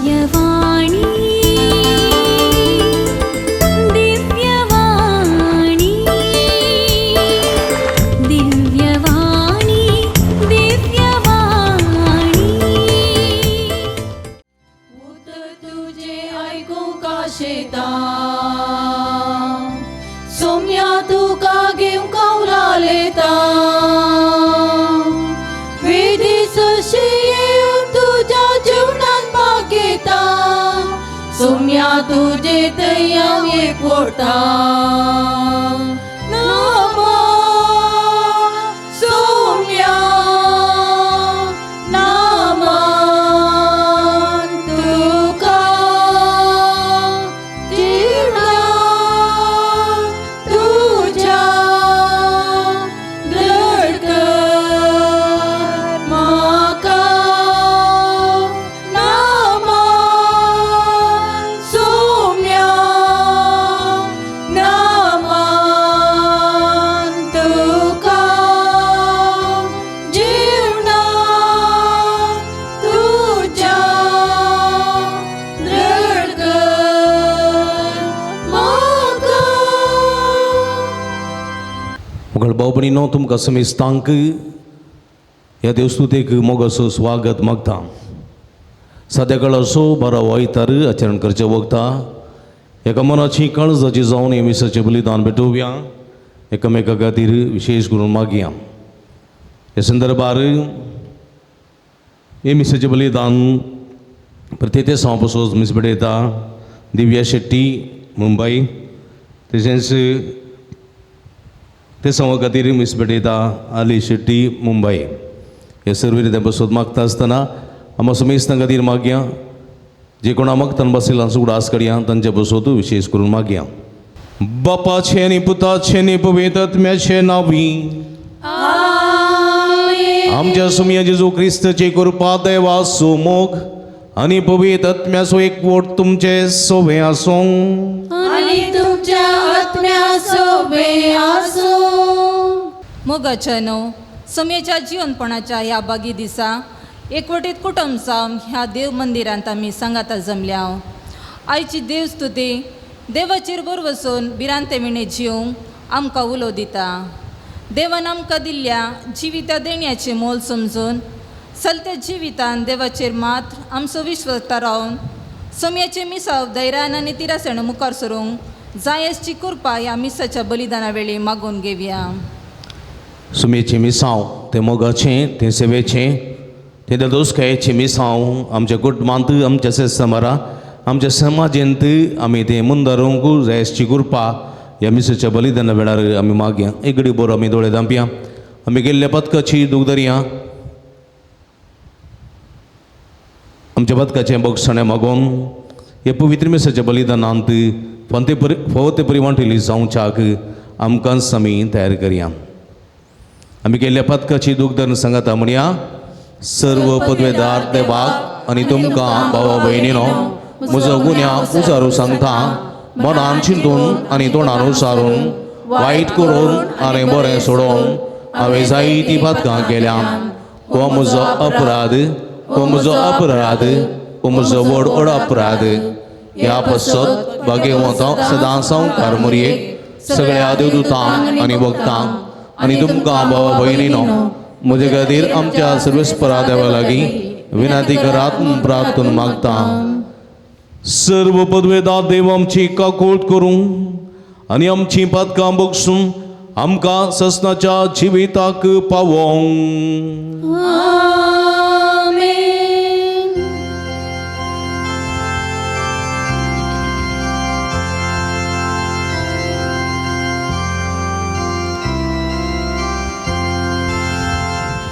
दिव्यवाणी दिव्यवाणी दिव्यवाणी दिव्यवाणी। उत तुझे ऐकूंक आशेता सोम्या तुका घेवंक उलालेता वेदी सशी येवन तुज्या जेवणान भागयता सोम्या तुजे थंय हांव एकवटा नामा सोम्या नामान तुका जीवनान तुज्या दृढ कर म्हाका नामान सोम्या नामान तुका जीवनान तुज्या दृढ कर म्हाका। मुखार भाव भयणीनो तुमकां समेस्तांक ह्या देवस्तुतेक मोगाचो स्वागत मागता। सद्या काळाचो बरो आयतार आचरण करचें वखता एका मनाची काळजाची जावन हे मिसाचें बलिदान भेटोवया एकामेका खातीर विशेश करून मागया। ह्या संदर्भार हे मिसाचें बलिदान प्रत्येक साव पसून मीस भेटयता दिव्या शेट्टी मुंबय, तशेंच ते संवा खातीर मीस भेटयता आली शेट्टी मुंबय। हे सर्व ते बसोत मागता आसतना आमकां समेस्तां खातीर मागया, जे कोणा मागतान बशिल्ल्या उगडास करया तांचे बसोत विशेश करून मागया। बापाचें आनी पुताचें आनी पवित्र आत्म्याचें नांवी आमेन। आमच्या सुमया जेजू क्रिस्ताची कृपा देवाचो मोग आनी पवित्र आत्म्याचो एकवट तुमचे सोबे आसूं आनी तुमच्या आत्म्या सोबे आसूं। मोगाच्यानो सोम्याच्या जिवनपणाच्या ह्या बागी दिसा एकवटीत कुटुंब जावन ह्या देव मंदिरांत आमी सांगाता जमल्या। आयची देवस्तुती देवाचेर बरो वचून भिरांते विणे जिवंक आमकां उलो दिता। देवान आमकां दिल्ल्या जिविता देण्याचें मोल समजून चलत्या जिवितान देवाचेर मात्र आमचो विश्वास थारावन सोम्याचें मिसाव धैर्यान आनी तिरासण मुखार सरूंक जाय आसची कृपा ह्या मिसाच्या बलिदाना वेळी मागून घेवया। सुमेचें मिसांव तें मोगाचें तें सेवेचें तें दोसकायेचें मिसांव आमच्या कुटुंबांत आमच्या सेसमारा आमच्या समाजेंत आमी तें मुंदारूंक जाय आसची कृपा ह्या मिसाच्या बलिदाना वेळार आमी मागया। एक घडी बरो आमी दोळे धांपया, आमी गेल्ल्या पथकाची दूख धरया, आमच्या पथकाचें बक्षणें मागोवन हे पवित्र मिसाच्या बलिदानांत फावते परी फावो ते परी वांटेली जावच्याक आमकांच आमी तयार करया। आमी केल्ल्या पथकाची दूख धरून सांगाता म्हणया, सर्व पदवेदार देवाक आनी तुमकां भावा भयणीनो म्हजो गुन्यांव उजारू सांगता, मनान चिंतून आनी तोंडान उचारून वायट करून आनी बरें सोडोवन हांवें जायतीं पथकां केल्या। हो म्हजो अपराध, हो म्हजो अपराध, हो म्हजो व्हड व्हड अपराध। ह्या पासत भाग्यवंत सदां संवकार मोरयेक सगळ्या देवदूतांक आनी भक्तांक आनी तुमकां भावा भयणीनो म्हजे खातीर आमच्या सर्वेस्परा देवा लागीं विनंती करात म्हूण प्रार्थना मागता। सर्व पदवेदार देव आमची काकूट करूं आनी आमची पातकां बक्षून आमकां ससनाच्या जिविताक पावोवं। आमेन।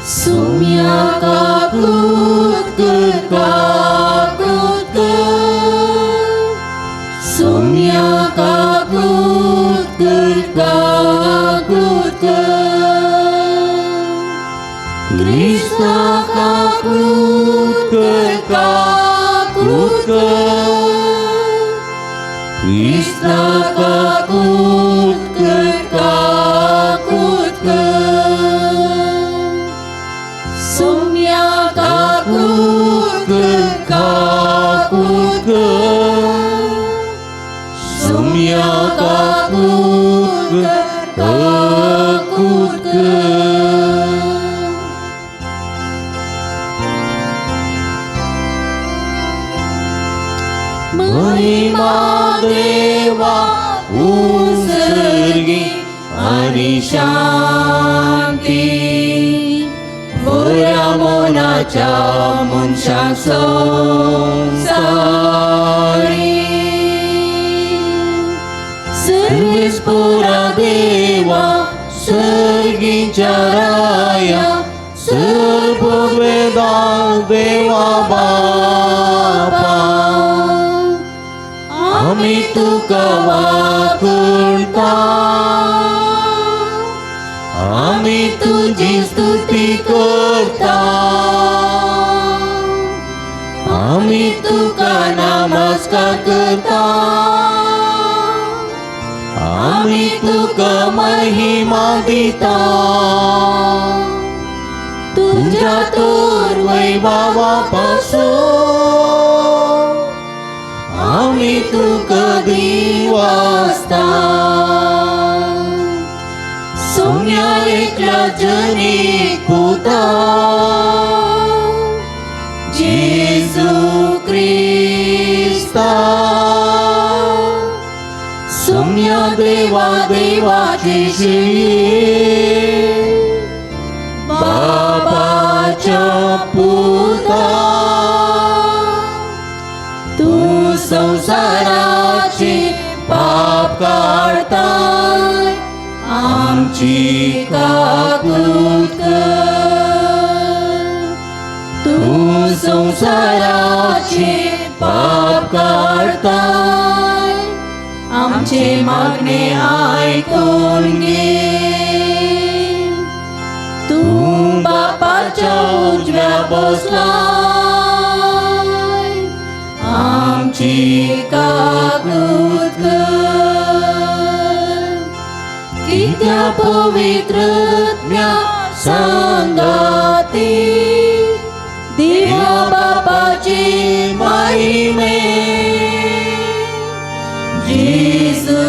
सुम्या काकूत कर काकूत कर सुम्या काकूत कर काकूत कर क्रिस्ता काकूत कर काकूत कर क्रिस्ता काकूत कर काकूत कर सुम्या काकूत कर काकूत महिमा देवा उसर्गी आनी शांती बऱ्या मनाच्या मनशांक संवसारी. सर्वेस्पोरा देवा सर्गीच्या राया सर्ववेदा देवा बापा आमी तुका वाकुळटा, आमी तुजी स्तुती करता, आमी तुका नमस्कार करता, आमी तुका महिमा दिता. तुझ्या तोर वैभवा पासून आमी तुका दिवासता. सोम्या एकल्या जनीक पुता जेजू क्रिस्ता, सोम्या देवा देवाची शिळी बापाच्या पुता, तूं संवसाराची पाप काडताय आमची काकूत कर. तूं संवसाराची पाप काडताय आमचे मागणे आयकून घे. तूं बापाच्या उजव्या बसलाय आमची काकूत कर. कित्या पवित्र आत्म्या सांगाती देवा बापाची महिमे जेजू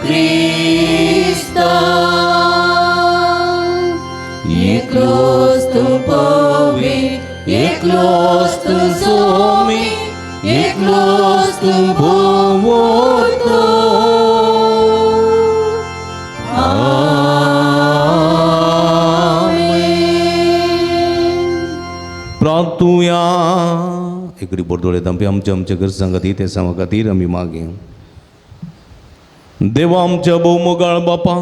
क्रिस्ता एकलोच तूं पवित्र, एकलोच तूं सोमी, एकलोच तूं भोंवतो. आमेन. प्रार्थुया. एकडी बोरदोळे तांपी आमच्या आमच्या गरजां खातीर ते सांगा खातीर आमी मागया. देवा आमच्या भोव मोगाळ बापा,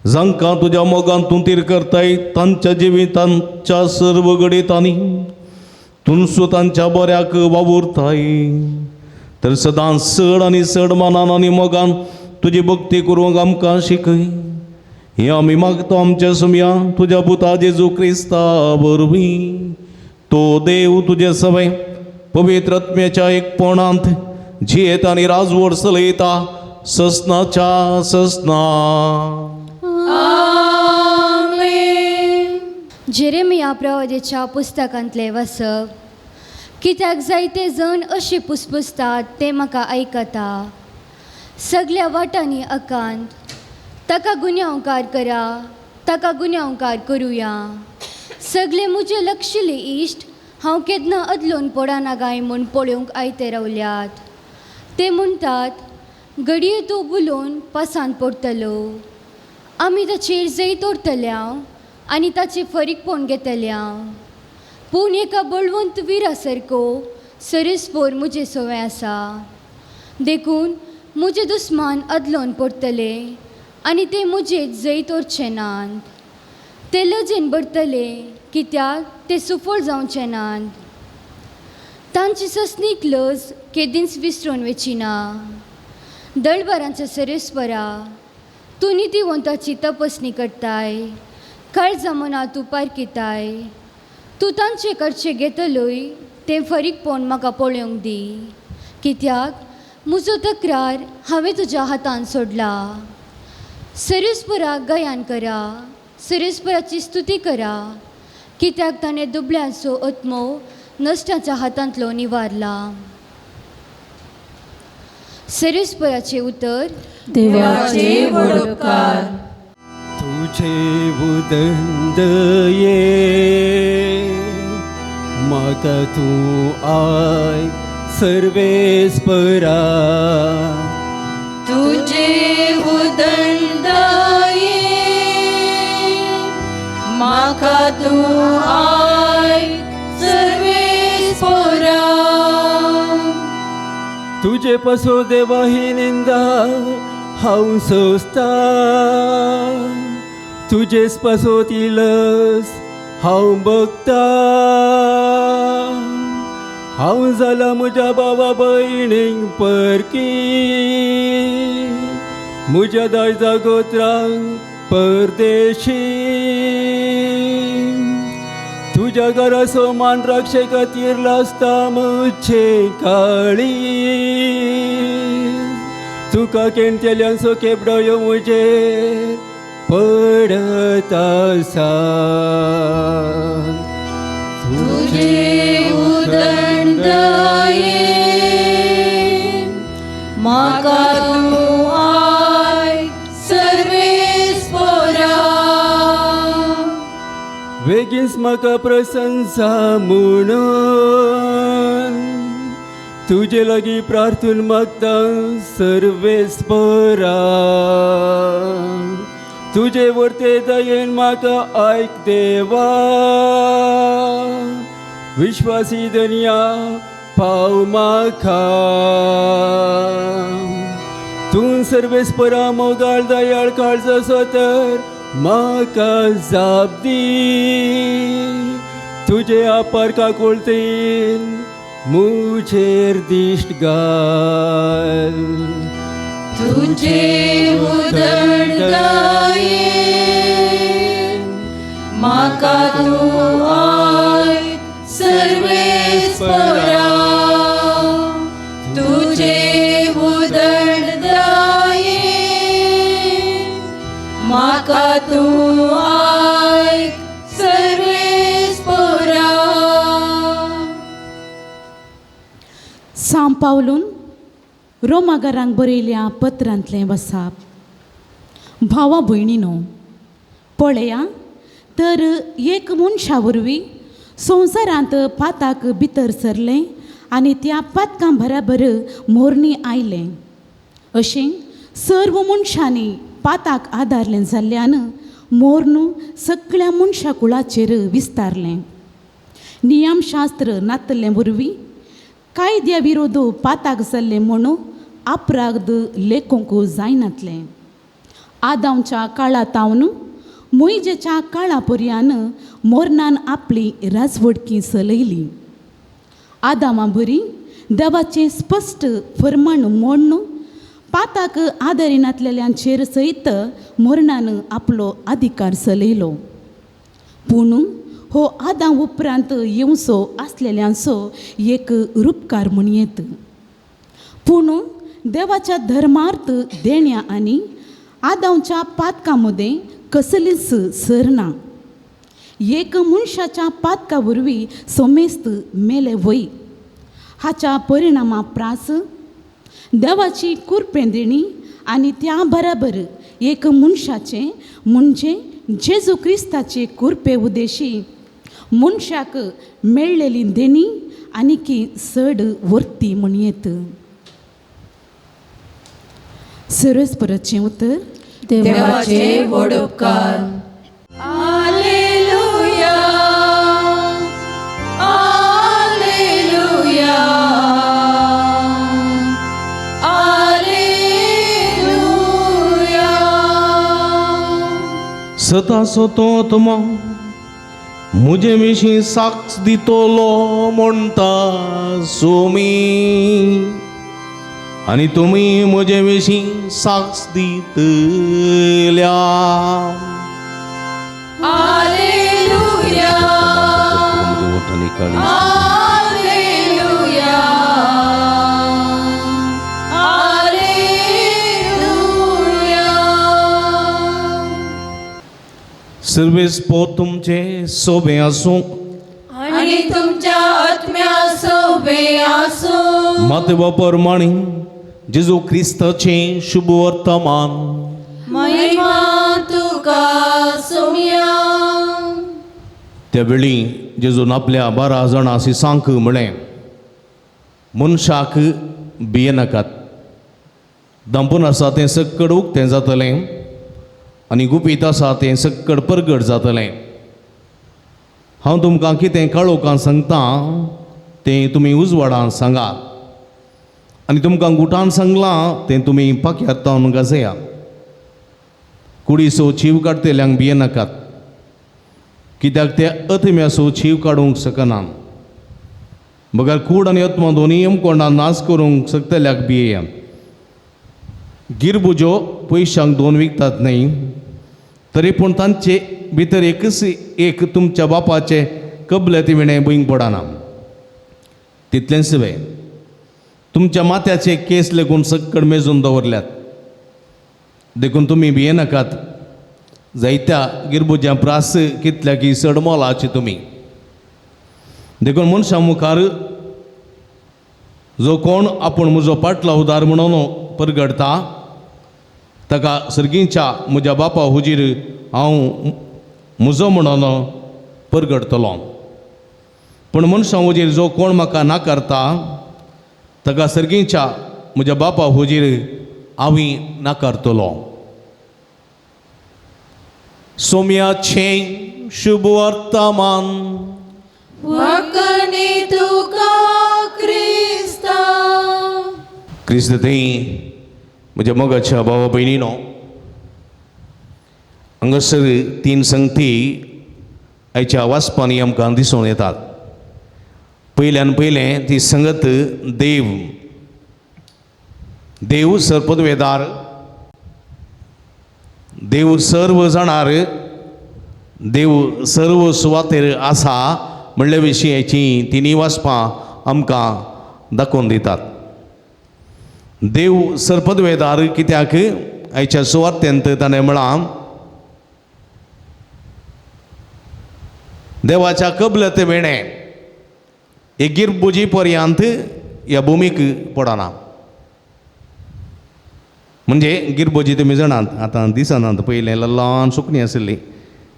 जांकां तुज्या मोगान तूं तीर करताय तांच्या जिवितांच्या सर्व घडयतांनी तुमसो तांच्या बऱ्याक वावुरताय, तर सदांच चड आनी चड मानान आनी मोगान तुजी भक्ती करूंक आमकां शिकय. हें आमी मागता आमच्या सुमया तुज्या पुता जेजू क्रिस्ता वरवीं. तो देव तुजे सवय पवित्र आत्म्याच्या एकपणांत जियेत आनी राजवट चलयता ससनाच्या ससना. आमेन. जेरेमिया प्रवादेच्या पुस्तकांतलें वाचप. कित्याक जायते जण अशे पुसपुसतात ते म्हाका आयकता. सगल्या वाटांनी अकांत ताका गुन्यांवकार करा, ताका गुन्यांवकार करुया. सगळे म्हजे लक्षले इश्ट हांव केन्ना अदलोन पडना काय म्हूण पळोवंक आयते रावल्यात. ते म्हणटात घडये तूं बुलोवन पासांत पडटलो, आमी ताचेर जैत उरतल्या आनी ताचें फरीकपण घेतल्या. पूण एका बळवंत विरा सारको सरेस्पोर म्हजें सवंय आसा, देखून म्हजे दुस्मान अदलोन पडटले आनी ते म्हजेर जैत उरचे नात. ते लजेन भरतले कित्याक ते सुफळ जावचे नात. तांची ससनीक लज केदींच विसरून वची ना. दळबरांच्या सरेस्परा तूं नितीवंताची तपसणी करताय, काळजा मना तूं पारखिताय. तूं तांचे कडचें घेतलोय तें फरीकपण म्हाका पळोवंक दी, कित्याक म्हजो तक्रार हांवें तुज्या हातान सोडला. सरेस्पराक गायन करा, सरेस्पराची स्तुती करा, कित्याक ताणें दुबळ्यांचो आत्मो नश्टाच्या हातांतलो निवारला. सरेस्पराचें उतर. देवाचे व्हड उपकार. तुझे उदंदये म्हाका तूं आयक सर्वेस्परा. तुझे उदंडाये म्हाका तूं आयक सर्वेस्परा. तुजे पसो देवा ही निंदा हांव सोंसता, तुजेच पसो ती लस हांव बगता. हांव जाला म्हज्या बाबा भयणींक परकी, म्हज्या दायजा गोत्रांक परदेशी. तुज्या घराचो मान राखचे खातीर लासता म्हजे काळी, तुका केणतेल्यांचो केपडो म्हजेर पडत आसा. तुझे उदंडाये म्हाका तूं आयक सर्वेस्परा. वेगींच म्हाका प्रशंसा म्हणून तुजे लागीं प्रार्थून मागता सर्वेस्परा. तुजे वर्ते दयेन म्हाका आयक देवा, विश्वासी धनया पाव म्हाका. तूं सर्वेस्परा मोगाळ दयाळ काळजाचो तर म्हाका जाप दी. तुजे आपार काकुळतीन म्हजेर दिश्ट घाल. तुझे उदंडाये म्हाका तूं आयक सर्वेस्परा. तुझे उदंडाये म्हाका तूं आयक सर्वेस्परा. सांव पावलून रोमागारांक बरयल्या पत्रांतलें वसाप. भावा भयणीनो, पळया तर एक मनशा वरवीं संवसारांत पाताक भितर सरलें आनी त्या पातकां बराबर मोरणी आयलें. अशें सर्व मनशांनी पाताक आदारलें जाल्ल्यान मोर्न सगळ्या मनशा कुळाचेर विस्तारलें. नियमशास्त्र नातलें वरवीं कायद्या विरोध पाताक जाल्लें म्हणून अपराध लेखूंक जायनातलें. आदांच्या काळा तावन मोयजेच्या काळा पर्यान मोरनान आपली राजवडकी चलयली. आदामा बरी देवाचें स्पश्ट फर्माण मोडून पाताक आदारिनातलेल्यांचेर सयत मोरनान आपलो अधिकार चलयलो. पूण हो आदां उपरांत येवचो आसलेल्यांचो एक रुपकार म्हणयेत. पूण देवाच्या धर्मार्थ देण्या आनी आदांच्या पातकां मदें कसलीच सर ना. एक मनशाच्या पातका वरवीं समेस्त मेले वय. हाच्या परिणामा प्रास देवाची कुरपें देणी आनी त्या बराबर एक मनशाचें म्हणजे जेजू क्रिस्ताचे कुरपे उदेशी मनशाक मेळ्ळेली देणी आनीकी चड वर्ती म्हणयेत. सरस्पराचें उतर. देवाचे व्हड उपकार. आलेलुया, आलेलुया, आलेलुया. सदांचो तो आत्मा म्हजे विशीं साक्ष दितलो म्हणटा सोमी, आनी तुमी म्हजे विशीं साक्ष दितल्या. आलेलुया, आलेलुया, आलेलुया. सर्वेस्पो तुमचे सोबे आसूं आनी तुमच्या आत्म्या सोबे आसूं. माते परमाणी जेजू क्रिस्ताचें शुभ वर्तमान. महिमा तुका सोम्या. त्या वेळी जेजून आपल्या 12 जाणां शिसांक म्हळें, मनशाक भियेनाकात. दंपून आसा तें सक्कड उक्तें जातलें आनी गुपीत आसा तें सक्कड परगट जातलें. हांव तुमकां कितें काळोखान सांगता तें तुमी उजवाडान सांगात आनी तुमकां गुटान सांगलां तें तुमी पाक्यार तावन गाजया. कुडीचो चीव काडटल्यांक भियेनाकात, कित्याक ते अत्म्याचो चीव काडूंक शकना, बगर कूड आनी आत्मा दोनी यमकोंडान नाश करूंक शकतल्याक भियेया. गिरबुज्यो पयशांक दोन विकतात न्हय, तरी पूण तांचे भितर एकच एक तुमच्या बापाचे कबलती विणें भंय पडना. तितलेंच वे तुमच्या माथ्याचे केस लेगून सक्कड मेजून दवरल्यात, देखून तुमी भियेनाकात. जायत्या गिरबुज्यां प्रास कितल्या की चड मोलाची तुमी. देखून मनशां मुखार जो कोण आपूण म्हजो पाटला उदार म्हणून परगडटा ताका सर्गींच्या म्हज्या बापा हुजीर हांव म्हजो म्हणून परगडटलो. पूण मनशां हुजीर जो कोण म्हाका नाकारता ताका सर्गींच्या म्हज्या बापा हुजीर हांवूय नाकारतलो. सोम्याचें शुभ वर्तमान. वाकणे तुका क्रिस्ता. क्रिस्त थंय म्हज्या मोगाच्या भावा भयणीनो, हांगासर तीन संगती आयच्या वाचपांनी आमकां दिसून येतात. पयल्यान पयलें ती संगत देव, देव सर्पदवेदार, देव सर्व जाणार, देव सर्व सुवातेर आसा म्हणले विशीं हाची तिनूय वाचपां आमकां दाखोवन दितात. देव सर्पदवेदार कित्याक आयच्या सुवातेंत ताणें म्हळां, देवाच्या कबलते वेणें एक गिरबुजी पर्यंत ह्या भुमीक पडना. म्हणजे गिरबुजी तुमी जाणात आतां दिसनात, पयलें ल्हान सुकणीं आशिल्लीं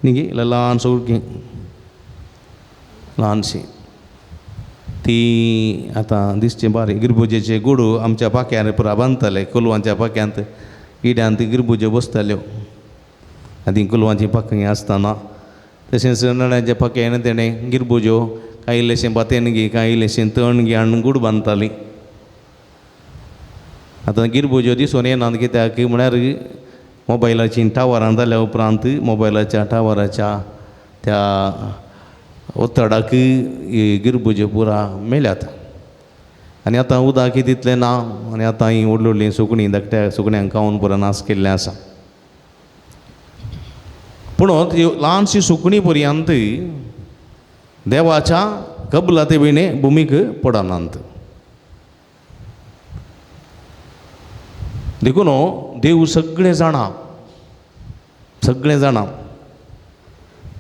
न्ही गे, ल्हान सुकणीं ल्हानशी ती आतां दिसची बारीक. गिरबुजेचे गुडू आमच्या पाक्यार पुरा बांदताले, कोलवांच्या पाक्यांत इड्यांत गिरबुज्यो बसताल्यो. आनी कोलवांची पाकां आसतना तशेंच नळ्यांच्या पाक्यान तेणें गिरबुज्यो कांय इल्लेशें भातेन घे, कांय इल्लेशें तण घे हाडून गूड बांदतालीं. आतां गिरबुज्यो दिसून येनात कित्याक म्हळ्यार मोबायलाचीं टावरां जाल्या उपरांत मोबायलाच्या टावराच्या त्या ओतडाक गिरबुज्यो पुरा मेल्यात. आनी आतां उदक तितलें ना आनी आतां हीं व्हडलीं व्हडलीं सुकणीं धाकट्या सुकण्यांक खावन पुरा नाश केल्लें आसा. पूण ती ल्हानशी सुकणीं पर्यंत देवाच्या कबलाते विणें भुमीक पडनात. देखून देव सगळें जाणा, सगळें जाणा.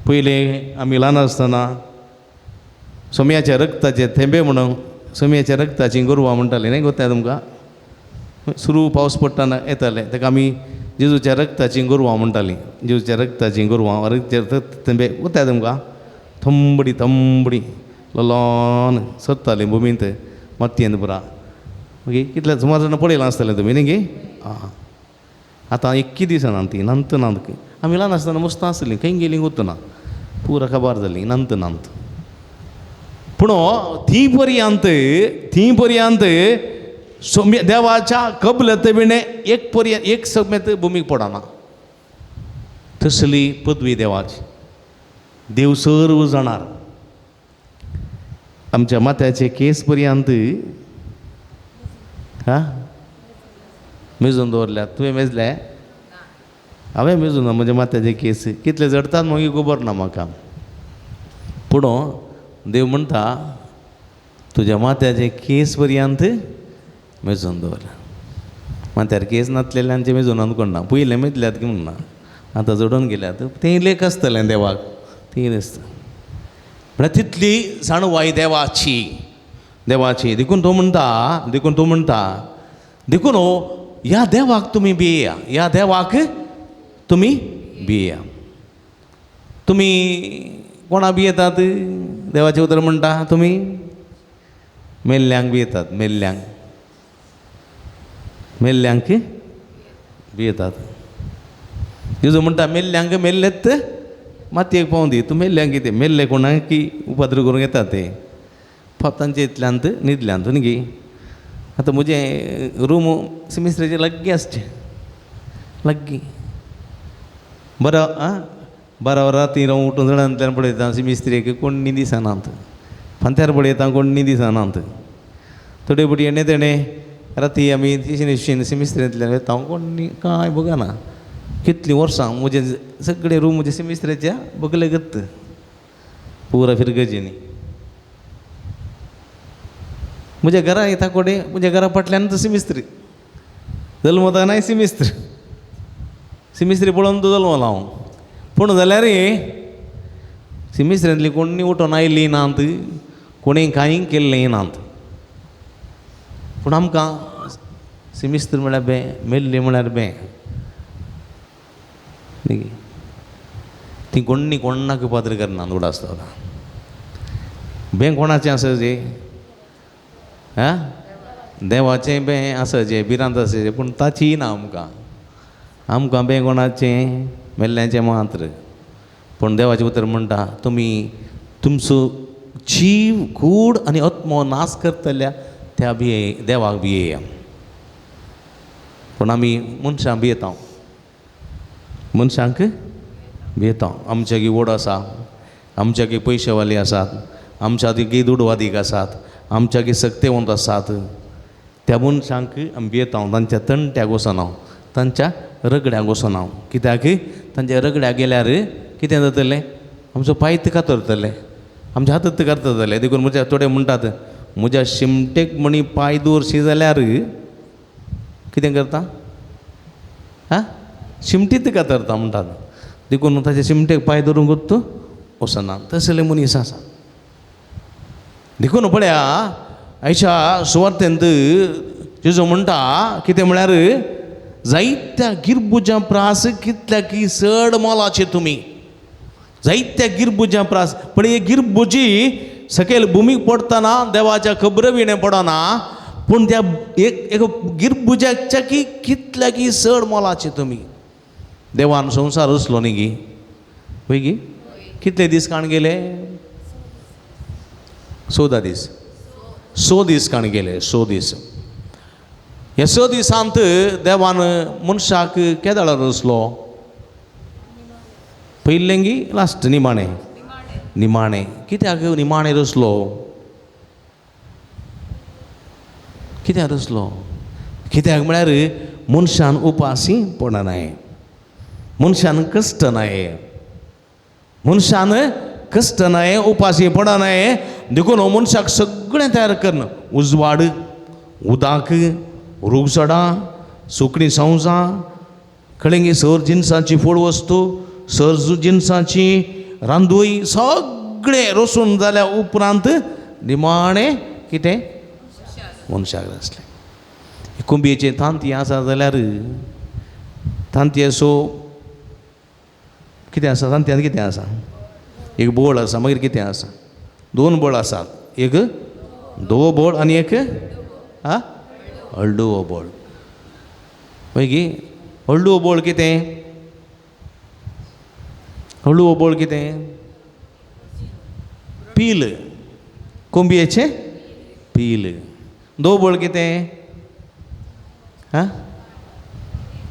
पयलें आमी ल्हान आसतना सोम्याच्या रक्ताचे थेंबे म्हणून सोम्याच्या रक्ताचीं गोरवां म्हणटालीं न्ही गोत्या तुमकां, सुरू पावस पडटना येताले ताका आमी जेजूच्या रक्ताचीं गोरवां म्हणटालीं. जेजूच्या रक्ताचीं गोरवां रक्ताचे थेंबे गोत्या तुमकां, थंबडी थंबडी ल्हान सरतालीं भुमींत मातयेंत पुरा. मागीर कितले सुमार जाणां पळयलां आसतलें तुमी न्ही गे. आं आतां एक्की दिसना ती नंत नंत. आमी ल्हान आसतना मस्त आसलीं, खंय गेलीं वतना पुरा खबर जाली नंत नंत. पूण ती पर्यंत, ती पर्यंत सोम्या देवाच्या कबलते विणें एक पर्यंत एक समेत भुमीक पडना. तसली पदवी देवाची. देव सर्व जाणार. आमच्या माथ्याचे केस पर्यंत हा मेजून दवरल्यात. तुवें मेजले? हांवें मेजून ना म्हज्या माथ्याचे केस कितले जडतात मागीर खबर ना म्हाका. पूण देव म्हणटा तुज्या माथ्याचे केस पर्यंत मेजून दवरल्या. माथ्यार केस नासलेल्यांचे मेजून कोण ना, पयलें मेजल्यात की म्हणना, आतां जोडून गेल्यात तें लेख आसतलें देवाक, तें आसता. म्हळ्यार तितली जाणवाय देवाची, देवाची. देखून तो म्हणटा, देखून तो म्हणटा, देखून ह्या देवाक तुमी भियेया, ह्या देवाक तुमी भियेया. तुमी कोणा भियेतात? देवाचें उतर म्हणटा तुमी मेल्ल्यांक बी येतात, मेल्ल्यांक मेल्ल्यांक बी येतात. जेजू म्हणटा मेल्ल्यांक मेल्लेत मातयेक पावूं दी, तूं मेल्ल्यांक कितें मेल्ले कोणाक की उपाद्र करूंक येता ते तांचे इतल्यांत न्हिदल्यांत न्ही गी. आतां म्हजें रूम सिमिस्त्रेचें लागीं आसचें, लागीं बरो आं 12 वरां राती हांव उठून जणांतल्यान पळयता सिमिस्त्रेक कोण न्ही दिसनात, फांत्यार पळयता कोण न्ही दिसनात. थोडे फावटी येणे तेणें राती आमी तिशीन सिमिस्त्रेंतल्यान वयता, हांव कोण न्ही कांय बगना. कितलीं वर्सां म्हजें सगळें रूम म्हजें सिमिस्त्रेच्या बगले गत्त पुरा फिरगजीनी. म्हज्या घरा येता कोडे म्हज्या घरा फाटल्यान सिमिस्त्री, जल्मतानाय सिमिस्त्री, सिमिस्त्री पळोवन तूं जल्मला हांव. पूण जाल्यार सिमिस्त्रेंतली कोणी उठोन आयली नात, कोणी कांय केल्लें नात. पूण आमकां सिमिस्त्री म्हळ्यार बें, मेल्ली म्हळ्यार बें न्ही. ती कोणी कोणाक पात्र करना उडास आसता. बें कोणाचें आसा जे आं देवाचें बें आसा जें भिरांत आसा जें, पूण ताची ना आमकां. आमकां बें कोणाचें मेल्ल्याचें मात्र. पूण देवाचें उतर म्हणटा तुमी तुमचो जीव कूड आनी आत्मो नाश करतल्या त्या भिये देवाक भियेया. पूण आमी मनशां भियेता, मनशांक भियेता. आमच्यागी वड आसा, आमच्यागी पयशेवाली आसात, आमच्या गी दुडवादीक आसात, आमच्यागी सक्तेवंत आसात. त्या मनशांक आमी भियेता, तांच्या तणट्याक वचना, तांच्या रगड्याक वचना. कित्याक तांच्या रगड्याक गेल्यार कितें जातलें, आमचो पांय कातरतले, आमच्या हात कातरतले. देखून म्हज्या थोडे म्हणटात म्हज्या शिमटेक म्हणी पांय दवरशी जाल्यार कितें करता आं शिमटीत कातरता म्हणटात. देखून ताच्या शिमटेक पांय दवरूंक तूं वचना. तसले मनीस आसा. देखून पळया आयच्या सुवार्तेंत जेजू म्हणटा कितें म्हळ्यार जायत्या गिरबुजां प्रास कितल्या की चड मोलाचे तुमी, जायत्या गिरबुजां प्रास. पण ही गिरबुजी सकयल भुमीक पडटना देवाच्या खबरे विणें पडना, पूण त्या एक गिरबुजाच्या की कितल्या की चड मोलाचे तुमी. देवान संवसार रचलो न्ही गी, वय गी? कितले दीस काण गेले? 14 दीस, 6 दीस काण गेले, 6 दीस. ह्या 6 दिसांत देवान मनशाक केदाळ रचलो? पयलें गी लास्ट निमाणें? निमाणें. कित्याक निमाणें रचलो? कित्याक रचलो? कित्याक म्हळ्यार मनशान उपाशी पडनाय, मनशान कश्ट नाय, मनशान कश्ट नाय, उपाशी पडनाय. देखून मनशाक सगळें तयार करून उजवाड, उदक, रुगझडां, सुकणीं संवसां, कळेंगी सर जिनसांची फूड वस्तू, सर जिनसांची रांदूय सगळें रसून जाल्या उपरांत निमाणें कितें मनशाक आसलें. कुंबयेचें तांतयां आसा जाल्यार तांतये सो कितें आसा? तांतयांत कितें आसा? एक बोळ आसा, मागीर कितें आसा? 2 बोळ आसात, एक धवो बोळ आनी एक आं हळडुवो बोळ. मागीर हळडुवो बोळ कितें? हळडुवो बोळ कितें? पील, कोंबयेचें पील. धवो बोळ कितें? आं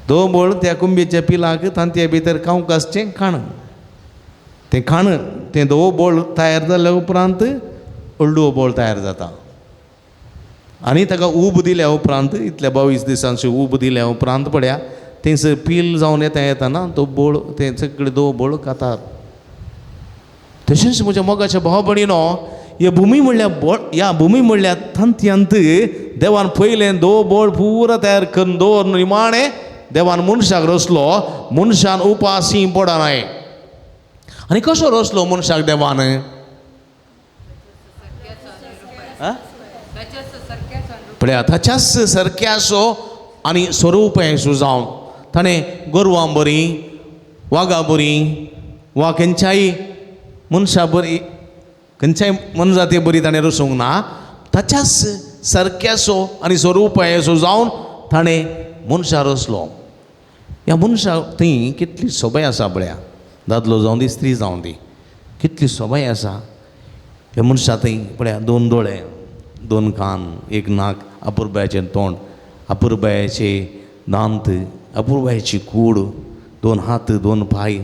धवो बोळ त्या कोंबयेच्या पिलाक तांतया भितर खावंक आसचें खाण, तें खाण तें धवो बोळ तयार जाल्या उपरांत हळडुवो बोळ तयार जाता. आनी ताका ऊब दिल्या उपरांत इतल्या 22 दिसांची ऊब दिल्या उपरांत पळया थंयसर पील जावन येता येताना तो बोळ तें सगळे धवो बोळ खातात. तशेंच म्हज्या मोगाच्या भाव भयणीनो, ह्या भुमी म्हणल्यार बोळ, ह्या भुमी म्हणल्यार तांतयांत देवान पयलें धवो बोळ पुरो तयार करून दवरून निमाणें देवान मनशाक रचलो. मनशान उपाशी पडनाय. आनी कसो रचलो मनशाक देवान? पळया ताच्याच सारक्याचो आनी स्वरूप हें जावन ताणें गोरवां बरीं, वागां बरीं, वा खंयच्याय मनशा बरी, खंयच्याय मनजाती बरी ताणें रचूंक ना, ताच्याच सारक्याचो आनी स्वरुपाचो जावन ताणें मनशा रचलो. ह्या मनशा थंय कितली सोबाय आसा पळया, दादलो जावं दी स्त्री जावं दी, कितली सोबाय आसा ह्या मनशा थंय पळया. 2 दोळे, 2 कान, 1 नाक, अपुरबायेचें तोंड, अपुरबायेचे दांत, अपुरबायेची कूड, 2 हात, 2 पांय.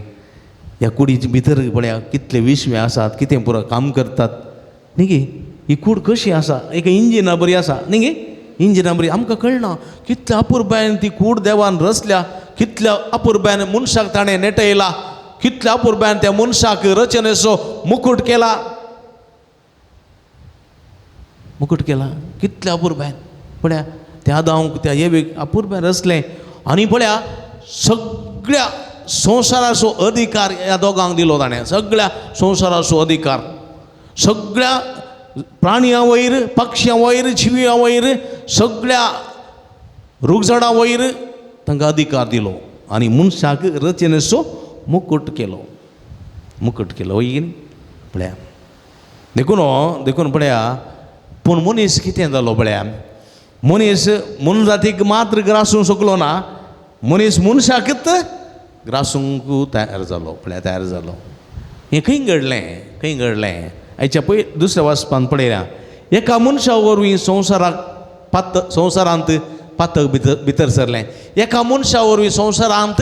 ह्या कुडीचे भितर पळया कितले विश्वे आसात, कितें पुरो काम करतात न्ही गे. ही कूड कशी आसा, एक इंजिना बरी आसा न्ही गे, इंजिना बरी आमकां कळना कितल्या अपुरबायेन ती कूड देवान रचल्या, कितल्या अपुरबायेन मनशाक ताणें नेटयला, कितल्या अपुरबायेन त्या मनशाक रचनेचो मुकूट केला, मुकूट केला कितल्या अपुरबायेन. पळया त्या आदांक त्या येवेक अपुरबायेन रचलें आनी पळया सगळ्या संवसाराचो अधिकार ह्या दोगांक दिलो ताणें. सगळ्या संवसाराचो अधिकार, सगळ्या प्राणयां वयर, पक्ष्यां वयर, जिव्यां वयर, सगळ्या रुखझाडां वयर तांकां अधिकार दिलो आनी मनशाक रचनेचो मुकूट केलो, मुकूट केलो. वय पळया देखून देखून पळया. पूण मनीस कितें जालो पळया, मनीस मनजातीक मात्र ग्रासूंक शकलो ना, मनीस मनशाकच ग्रासूंक तयार जालो पळया, तयार जालो. हें खंय घडलें, खंय घडलें? आयच्या पय दुसऱ्या वाचपान पळयल्या, एका मनशा वरवीं संवसाराक पात संवसारांत पातक भितर भितर सरलें. एका मनशा वरवीं संवसारांत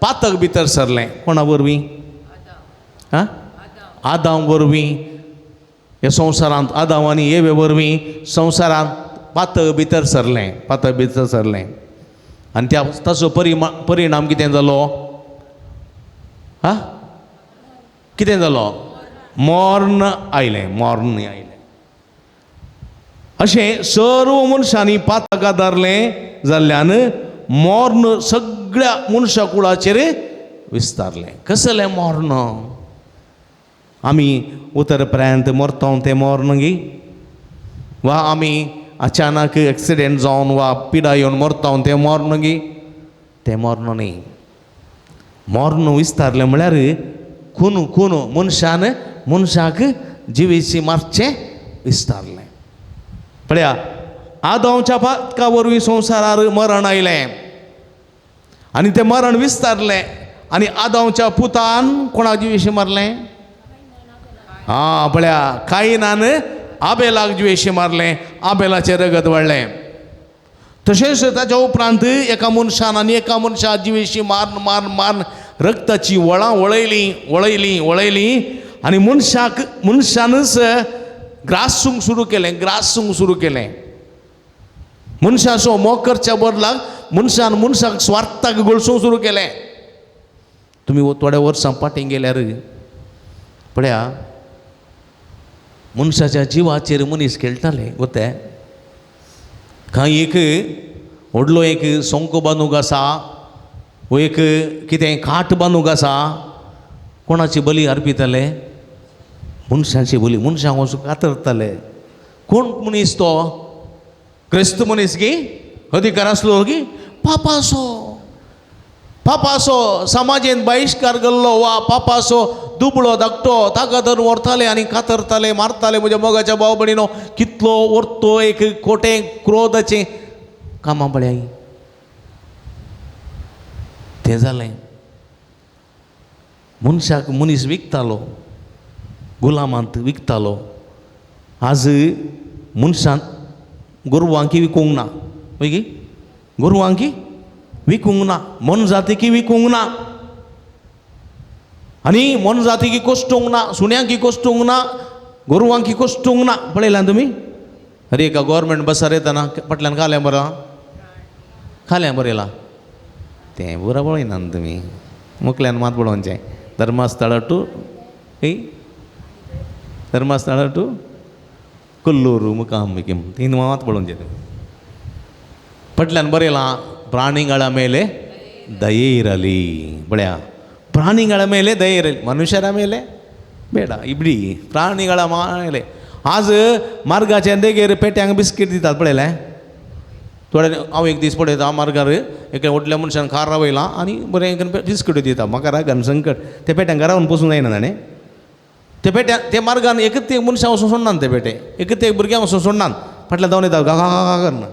पातक भितर सरलें. कोणा वरवीं? आं, आदाम वरवीं. ह्या संवसारांत आदाम आनी एवे वरवीं संवसारांत पातक भितर सरलें, पातक भितर सरलें. आनी त्या ताचो परिणाम कितें जालो? आं, कितें जालो? मर्ण आयलें, मर्ण आयलें. अशें सर्व मनशांनी पातक आदारलें जाल्ल्यान मर्ण सगळ्या मनशा कुळाचेर विस्तारलें. कसलें मर्ण? आमी उतर पर्यंत मरता तें मर्ण गी, वा आमी अचानक एक्सिडेंट जावन वा पिडा येवन मरता तें मर्ण गी? तें मर्ण न्ही. मर्ण विस्तारलें म्हळ्यार खून खून मनशान मनशाक जिवेशी मारचें विस्तारलें. पळया आदांवच्या पातका वरवीं संवसारार मरण आयलें आनी तें मरण विस्तारलें आनी आदांवच्या पुतान कोणाक जिवेशी मारलें? आं पळया कायनान आबेलाक जिवेशी मारलें, आबेलाचें रगत वाडलें. तशेंच ताच्या उपरांत एका मनशान आनी एका मनशा जिवेशी मारून मारून मारून रक्ताची वळां वळयलीं वळयलीं वळयलीं आनी मनशाक मनशानच ग्रासूंक सुरू केलें, ग्रासूंक सुरू केलें. मनशाचो मोग करच्या बदलाक मनशान मनशाक स्वार्थाक गळसूंक सुरू केलें. तुमी थोड्या वर्सां फाटीं गेल्यार पळया मनशाच्या जिवाचेर मनीस खेळटाले. गोते कांय एक व्हडलो एक सोंको बांदूंक आसा वो एक कितें खाट बांदूंक आसा, कोणाची बली अर्पिताले? मनशाची बली. मनशांक वचून कातरताले. कोण मनीस तो? क्रिस्त मनीस की अधिकार आसलो की पापाचो, पापाचो समाजेन बहिश्कार केल्लो वा पापाचो दुबळो धाकटो ताका धरून व्हरताले आनी कातरताले, मारताले. म्हज्या मोगाच्या भाव भयणीनो, कितलो व्हरतो एक खोटें क्रोधाचें कामां पळय तें जालें. मनशाक मनीस विकतालो, गुलामांत विकतालो. आज मनशान गोरवांकी विकूंक ना, वय गोरवांकी विकूंक ना, मोनजातीकी विकूंक ना, आनी मोनजातीकी कोश्टूंक ना, सुण्यांकी कोश्टूंक ना, गोरवांकी कोश्टूंक ना. पळयलां तुमी? अरे एका गोवोरमेंट बसार येतना फाटल्यान खाल्यां बरो खाल्यां बरयलां तें बरो पळयना तुमी, मुखल्यान मात पळोवचें. धर्मस्थळ टू धर्मस्थळ टू कोल्लूर मुखाम तीन मात पळोवचें तुमी. फाटल्यान बरयलां ಪ್ರಾಣಿಗಳ ಮೇಲೆ ದಯೆ ಇರಲಿ. ಬಳೆಯ ಪ್ರಾಣಿಗಳ ಮೇಲೆ ದಯೆ ಇರಲಿ, ಮನುಷ್ಯರ ಮೇಲೆ ಬೇಡ. ಇಬ್ಡಿ ಪ್ರಾಣಿಗಳ ಮೇಲೆ. आज मार्गाच्या देगेर पेट्यांक बिस्कीट दितात पळयलें. थोडे हांव एक दीस पळयता मार्गार एका व्हडल्या मनशान कार रावयलां आनी बरें बिस्किट्यो दिता. म्हाका रागान संकट, त्या पेट्यांक रावन पोसूंक जायना ताणें. ते पेट्या ते मार्गान एकच एक मनशां वचून सोडनात, ते पेटे एकच एक भुरग्यांक वचून सोडनात, फाटल्यान धांवन येतात गा गा गा करना.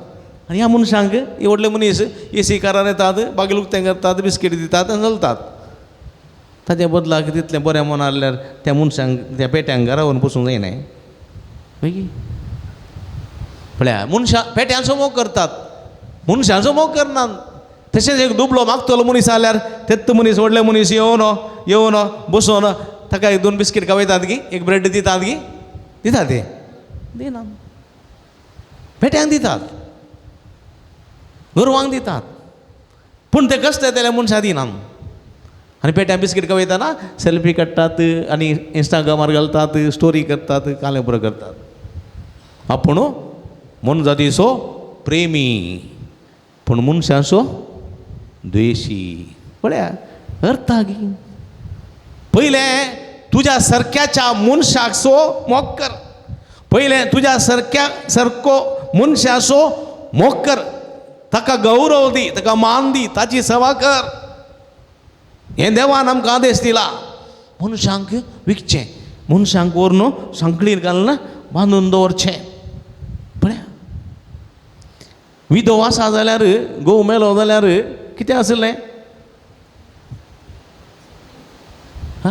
आनी ह्या मनशांक हे व्हडले मनीस एसी कारान येतात, बागील उक्तें करतात, बिस्कीट दितात आनी चलतात. ताच्या बदलाक तितलें बरें मन आहल्यार त्या मनशांक त्या पेट्यांक घरा व्हरून पोसूंक जायना. मागीर पळया मनशां पेट्यांचो मोग करतात, मनशांचो मोग करनात. तशेंच एक दुबलो मागतलो मनीस आहल्यार तेत्त मनीस व्हडले मनीस येवन येवन बसोन ताका एक 2 बिस्कीट खावयतात गी, एक ब्रेड दितात गी, दितात ते दिना, पेट्यांक दितात, गोरवांक दितात, पूण ते कश्ट येतले मनशां दिनात. आनी पेट्यां बिस्कीट खावयतना सेल्फी काडटात आनी इंस्टाग्रामार घालतात, स्टोरी करतात, कालें पुरो करतात. आपूण मनजातीचो प्रेमी पूण मनशाचो द्वेशी. पळया अर्थ गी, पयलें तुज्या सारक्याच्या मनशाचो मोग कर, पयलें तुज्या सारक्या सारको मनशाचो मोग कर, ताका गौरव दी, ताका मान दी, ताची सेवा कर. हें देवान आमकां आदेश दिला. मनशांक विकचें, मनशांक व्हरून सांकळीर घालून बांदून दवरचें. पळया विधव आसा जाल्यार, घोव मेलो जाल्यार कितें आसलें? हा,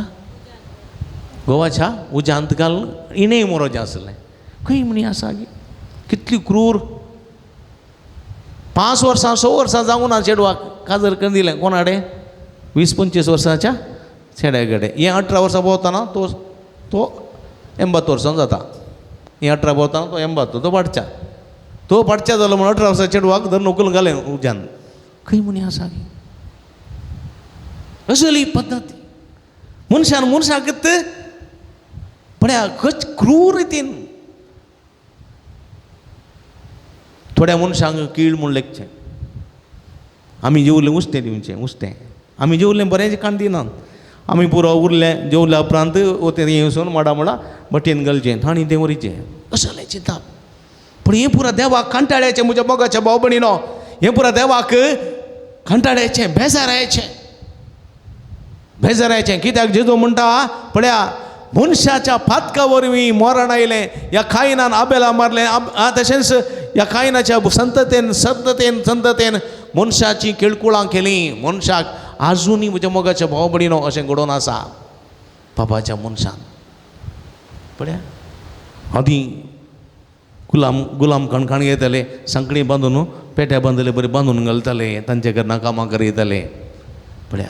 गोवाच्या उज्यांत घालून इणें मोरोचें आसलें. खंय म्हणी आसा गी कितली क्रूर. 5 वर्सां 6 वर्सां जावूं ना चेडवाक काजर करून दिलें कोणाडे, 20-25 वर्सांच्या चेड्या कडेन. हें 18 वर्सां भोंवतना तो तो 80 वर्सां जाता. हें 18 भोंवतना तो 80, तो पाडच्या, तो पाडच्या जालो म्हण 18 वर्सां चेडवाक धरून उखलून घालें उज्यान. खंय म्हणी आसा गी असली पद्दत. मनशान मनशाक पळया खच क्रूर रितीन थोड्या मनशांक कीळ म्हूण लेखचें. आमी जेवलें उस्तें दिवचें, उस्तें आमी जेवलें बरें काण दिनात, आमी पुरो उरलें जेवल्या उपरांत वतें थंय वचून माडा माडा भटयेन घालचें, थाणी तें वरीचें असलें चिंतप. पूण हें पुरा देवाक कांटाळ्याचें म्हज्या मोगाच्या भाव भयणीनो, हें पुरा देवाक कांटाळ्याचें, बेजारायचें, बेजारायचें. कित्याक जेजू म्हणटा पळया मनशाच्या पातका वरवीं मरण आयलें, ह्या कायनान आबेला मारलें, तशेंच ह्या कायनाच्या संततेन संततेन संततेन मनशाची केळकुळां केलीं. मनशाक आजुनूय म्हज्या मोगाच्या भाव भयणीनो अशें घडोवन आसा बाबाच्या मनशान. पळया आदीं गुलाम गुलाम कणकण घेताले, सांकळी बांदून पेट्या बांदले बरें बांदून घालताले, तांचे घरा कामां करयताले. पळया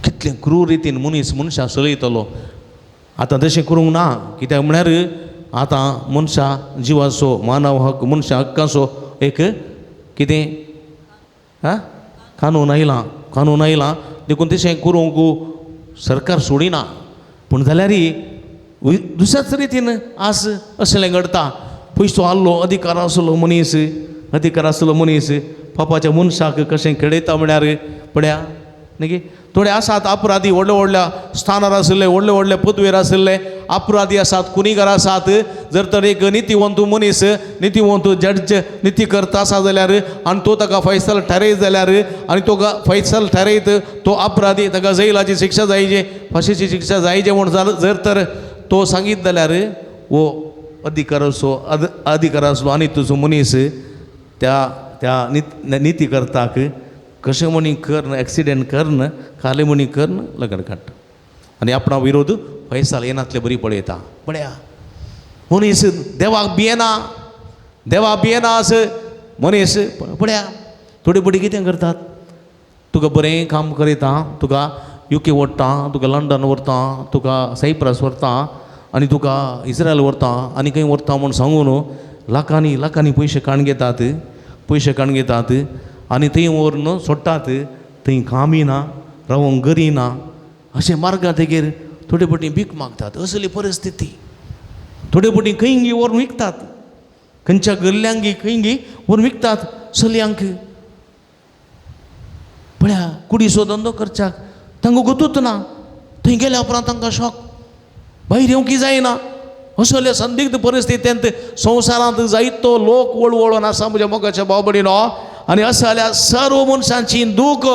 कितलें क्रूर रितीन मनीस मनशां चलयतलो. आतां तशें करूंक ना, कित्याक म्हळ्यार आतां मनशां जिवाचो मानव हक्क, मनशां हक्काचो एक कितें आं कानून आयलां, कानून आयलां, देखून तशें करूंक सरकार सोडिना. पूण जाल्यारय दुसऱ्याच रितीन आज असलें घडटा. पयसो आहलो, अधिकार आसलो मनीस, अधिकार आसलो मनीस पापाच्या मनशाक कशें खेळयता म्हळ्यार पळया न्ही. थोडे आसात अपराधी, व्हडल्या व्हडल्या स्थानार आशिल्ले, व्हडले व्हडले पदवेर आशिल्ले अपराधी आसात, खुनीगार आसात. जर तर एक नितीवंत मनीस, नितीवंत जड्ज, निती करता आसा जाल्यार आनी तो ताका फैसल ठरयत जाल्यार आनी तो फैसल ठरयत तो अपराधी ताका जैलाची शिक्षा जायचे, फांशीची शिक्षा जायचे म्हूण जर तर तो सांगीत जाल्यार वो अधिकाराचो अधिकार आसलो आनी तुजो मनीस त्या त्या निती करताक कशें म्हणी कर्ण एक्सिडेंट कर्ण काले म्हणी कर्ण लगन काडटा आनी आपणा विरोध फैसाल येनातले बरी पळयता. पळया मनीस देवाक भियेना, देवाक भियेना अस मनीस. पळया थोडी बडी कितें करतात, तुका बरें काम करयता, तुका युके व्हरता, तुका लंडन व्हरता, तुका सायप्रस व्हरता आनी तुका इस्रायल व्हरता आनी खंय व्हरता म्हूण सांगून लाखांनी लाखांनी पयशे काण घेतात, पयशे काण घेतात आनी थंय व्हरून सोडटात. थंय कामय ना, रावंक गरी ना, अशें मार्गा तेगेर थोडे फावटी भीक मागतात. असली परिस्थिती. थोडे फावटी खंय व्हरून विकतात, खंयच्या गल्ल्यांगी खंय व्हरून विकतात चलयांक. पळया कुडीचो धंदो करच्याक तांकां गोतूच ना, थंय गेल्या उपरांत तांकां शॉक, भायर येवंक जायना. असल्या संदिग्ध परिस्थितींत संवसारांत जायतो लोक वळवळून आसा म्हज्या मोगाच्या भाव भयणीनो. आनी असल्या सर्व मनशांची दूख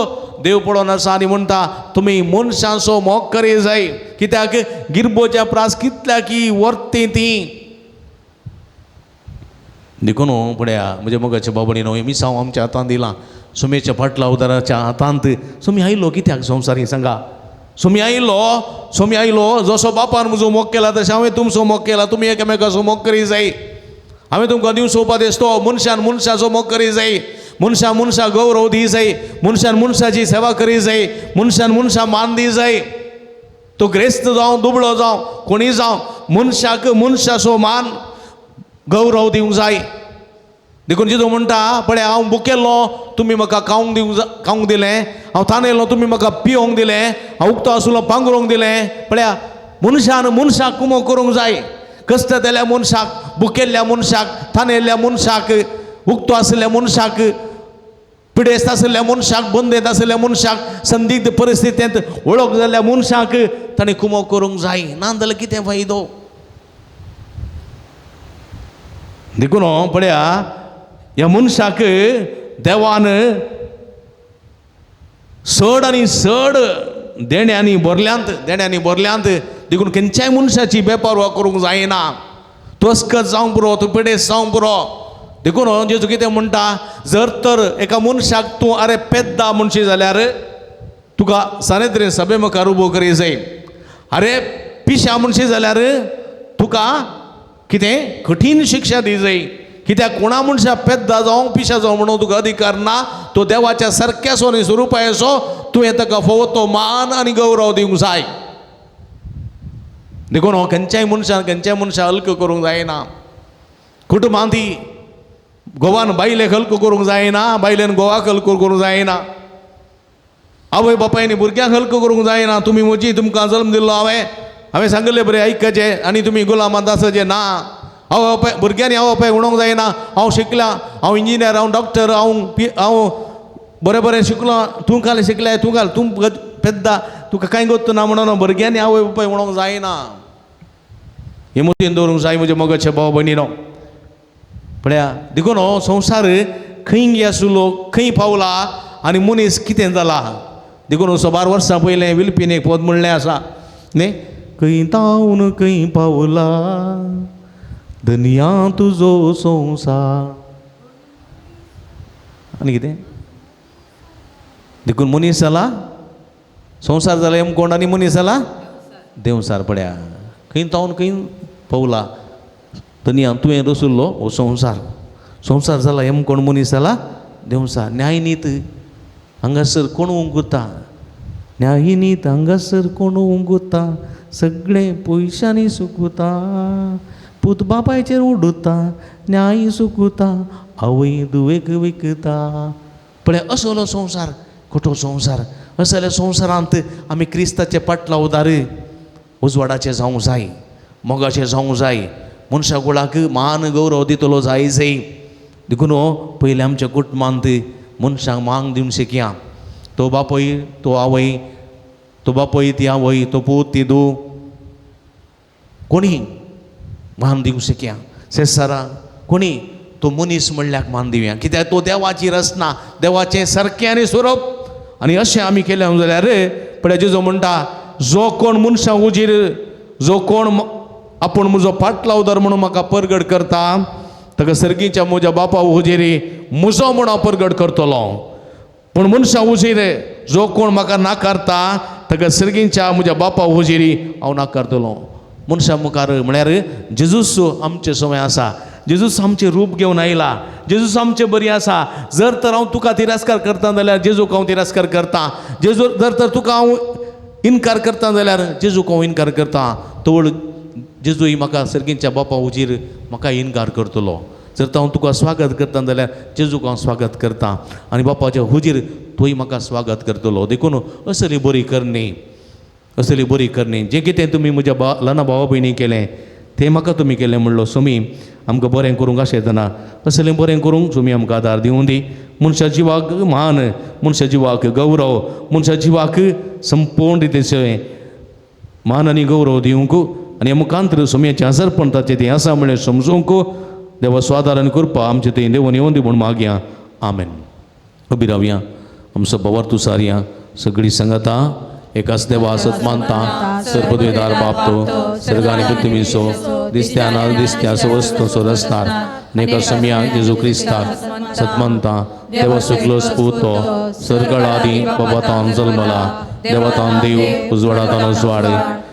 देव पळोवन आसा आनी म्हणटा तुमी मनशांचो मोग करी जाय. कित्याक गिरबोच्या प्रास कितल्या की वर्ती ती. देखून पळया म्हज्या मोगाच्या बाबणी न्हय मिसांव आमच्या हातांत दिलां सुमेच्या फाटल्या उदाराच्या हातांत. सुमी आयलो कित्याक संवसारी सांगा? सुमी आयलो, सुमी आयलो जसो बापान म्हजो मोग केला तशें हांवें तुमचो मोग केला. तुमी एकामेकाचो मोग करी जाय. हांवें तुमकां दिवचो उपदेश तो मनशान मनशाचो मोग करी जाय, मनशान मनशाक गौरव दी जाय, मनशान मनशाची सेवा करी जाय, मनशान मनशाक मान दी जाय. तो ग्रेस्त जावं दुबळो जावं कोणीय जावं मनशाक मनशाचो मान गौरव दिवंक जाय. देखून जेजू म्हणटा पळय हांव भुकेल्लो तुमी म्हाका खावंक दिवंक खावंक दिलें, हांव तानेल्लो तुमी म्हाका पिवंक दिलें, हांव उक्तो आसलो पांगरूंक दिलें. पळया मनशान मनशाक कुमो करूंक जाय. कश्ट जाल्ल्या मनशाक, भुकेल्ल्या मनशाक, तानेल्ल्या मनशाक, उक्तो आशिल्ल्या मनशाक, पिडेस्त आशिल्ल्या मनशाक, बंदेत आशिल्ल्या मनशाक, संदिग्ध परिस्थितींत वळख जाल्ल्या मनशाक ताणें कुमो करूंक जाय. ना जाल्यार कितें फायदो? देखून पळया ह्या मनशाक देवान चड आनी चड देण्यांनी भरल्यांत, देण्यांनी भरल्यांत. देखून खंयच्याय मनशाची बेपारवा करूंक जायना. तूं अस्कत जावंक पुरो, तूं पिडेस्त जावंक पुरो. देखून जेजू कितें म्हणटा, जर तर एका मनशाक तूं अरे पेद्दा म्हणशी जाल्यार तुका सानेद्रेन सभे मुखार उबो करी जाय. अरे पिशा म्हणशी जाल्यार तुका कितें कठीण शिक्षा दी जाय. कित्याक कोणा मनशा पेद्दा जावं पिशा जावं म्हणून तुका अधिकार ना. तो देवाच्या सारक्यासो आनी स्वरुपायसो तुवें ताका फावो तो मान आनी गौरव दिवंक जाय. देखून हो खंयच्याय मनशान खंयच्याय मनशाक हल्क करूंक जायना. कुटुंबांत ती घोवान बायलेक हल्क करूंक जायना, बायलेन घोवाक हल्क करूंक जायना, आवय बापायनी भुरग्यांक हल्क करूंक जायना. तुमी म्हजी तुमकां जल्म दिल्लो हांवें, हांवें सांगिल्लें बरें आयकचें आनी तुमी गुलामांत आसचें ना. हांव बापाय भुरग्यांनी हांव बापाय म्हणूंक जायना हांव शिकलां, हांव इंजिनियर, हांव डॉक्टर, हांव बरें बरें शिकलां, तूं काल शिकलें, तूं घाल, तूं पेद्दा, तुका कांय गोत्त ना म्हणून भुरग्यांनी आवय बापाय म्हणूंक जायना. हे मतीन दवरूंक जाय म्हज्या मोगाचे भाव भयणीनो. पळया देखून हो संवसार खंय आसलो खंय पावला आनी मनीस कितें जाला. देखून 112 वर्सां पयलें विल्पीन एक पद म्हणलें आसा न्ही, खंय तावन खंय पावला धनया तुजो संवसार. आनी कितें देखून मनीस जाला संवसार जाला एमकोंड आनी मनीस जाला देंवसार. पळया खंय तावन खंय पावला धनया तुवें रसुल्लो हो संवसार, संवसार जाला एमकोंड मनीस जाला देंवसार. न्यायनीत हांगासर कोण उंगुता, न्यायनीत हांगासर कोण उंगुता, सगळें पयशांनी सुकुता, पूत बापायचेर उडुता, न्याय सुकुता, आवय दुवेक विकता. पळय असलो संवसार, खोटो संवसार. असल्या संवसारांत आमी क्रिस्ताचे पाटलावदार उजवाडाचें जावंक जाय, मोगाचें जावंक जाय, मनशा कुळाक मान गौरव दितलो जाय जाय. देखून पयलें आमच्या कुटुंबांत मनशांक मान दिवंक शिकया. तो बापूय, तो आवय, तो बापूय ती आवय, तो पूत ती धूव, कोणी मान दिवंक शिकया. शेजारा कोणी तो मनीस म्हणल्याक मान दिवया, कित्याक तो देवाची रचना, देवाचें सारकें आनी स्वरूप. आनी अशें आमी केलें जाल्यार पळय जेजू म्हणटा जो कोण मनशां उजीर जो कोण आपूण म्हजो पाटलावदार म्हणून म्हाका परगट करता ताका सर्गीच्या म्हज्या बापा उजीर म्हजो म्हूण हांव परगट करतलो. पूण मनशां उजीर जो कोण म्हाका नाकारता ताका सर्गीच्या म्हज्या बापा उजीर हांव नाकारतलो. मनशां मुखार म्हळ्यार जेजूस आमचे समय आसा, जेजूस आमचें रूप घेवन आयला, जेजूस आमचें बरी आसा. जर तर हांव तुका तिरस्कार करता जाल्यार जेजूक हांव तिरस्कार करता, जेजू जर तर तुका हांव इनकार करता जाल्यार जेजूक हांव इनकार करता. तवळ जेजूय म्हाका सर्गीच्या बापा उजीर म्हाका इनकार करतलो. जर तर हांव तुका स्वागत करता जाल्यार जेजूक हांव स्वागत करता आनी बापाच्या हुजीर तूंय म्हाका स्वागत करतलो. देखून असली बरी करणी, असली बरी करणी जें कितें तुमी म्हज्या ल्हान भावा भयणी केलें तें म्हाका तुमी केलें म्हणलो सुमी आमकां बरें करूंक आशेतना असलें बरें करूंक सुमी आमकां आदार दिवं दी. मनशा जिवाक मान, मनशा जिवाक गौरव, मनशा जिवाक संपूर्ण रितीचें मान आनी गौरव दिवंक आनी मुखांतर सुमयेचें आसरपण ताचें तें आसा म्हणलें समजूंक देवा स्वादारण करपा आमचें थंय देवून येवन दी म्हूण मागया. आमेन. उबी रावया. आमचो बवर तुसारया सगळी संगता एकाच देवा सत मानता सर्पद्वेदार बापतो सर्गानी पृथ्वीसो दिसत्या ना दिसत्या वस्तू सोरसणार नेका सम्या जेजू क्रिस्ताक सतमंता देवा सुकलो स्पुतो सर्गळादी बाबातान जल्मला देवतान देव उजवाडातान उजवाड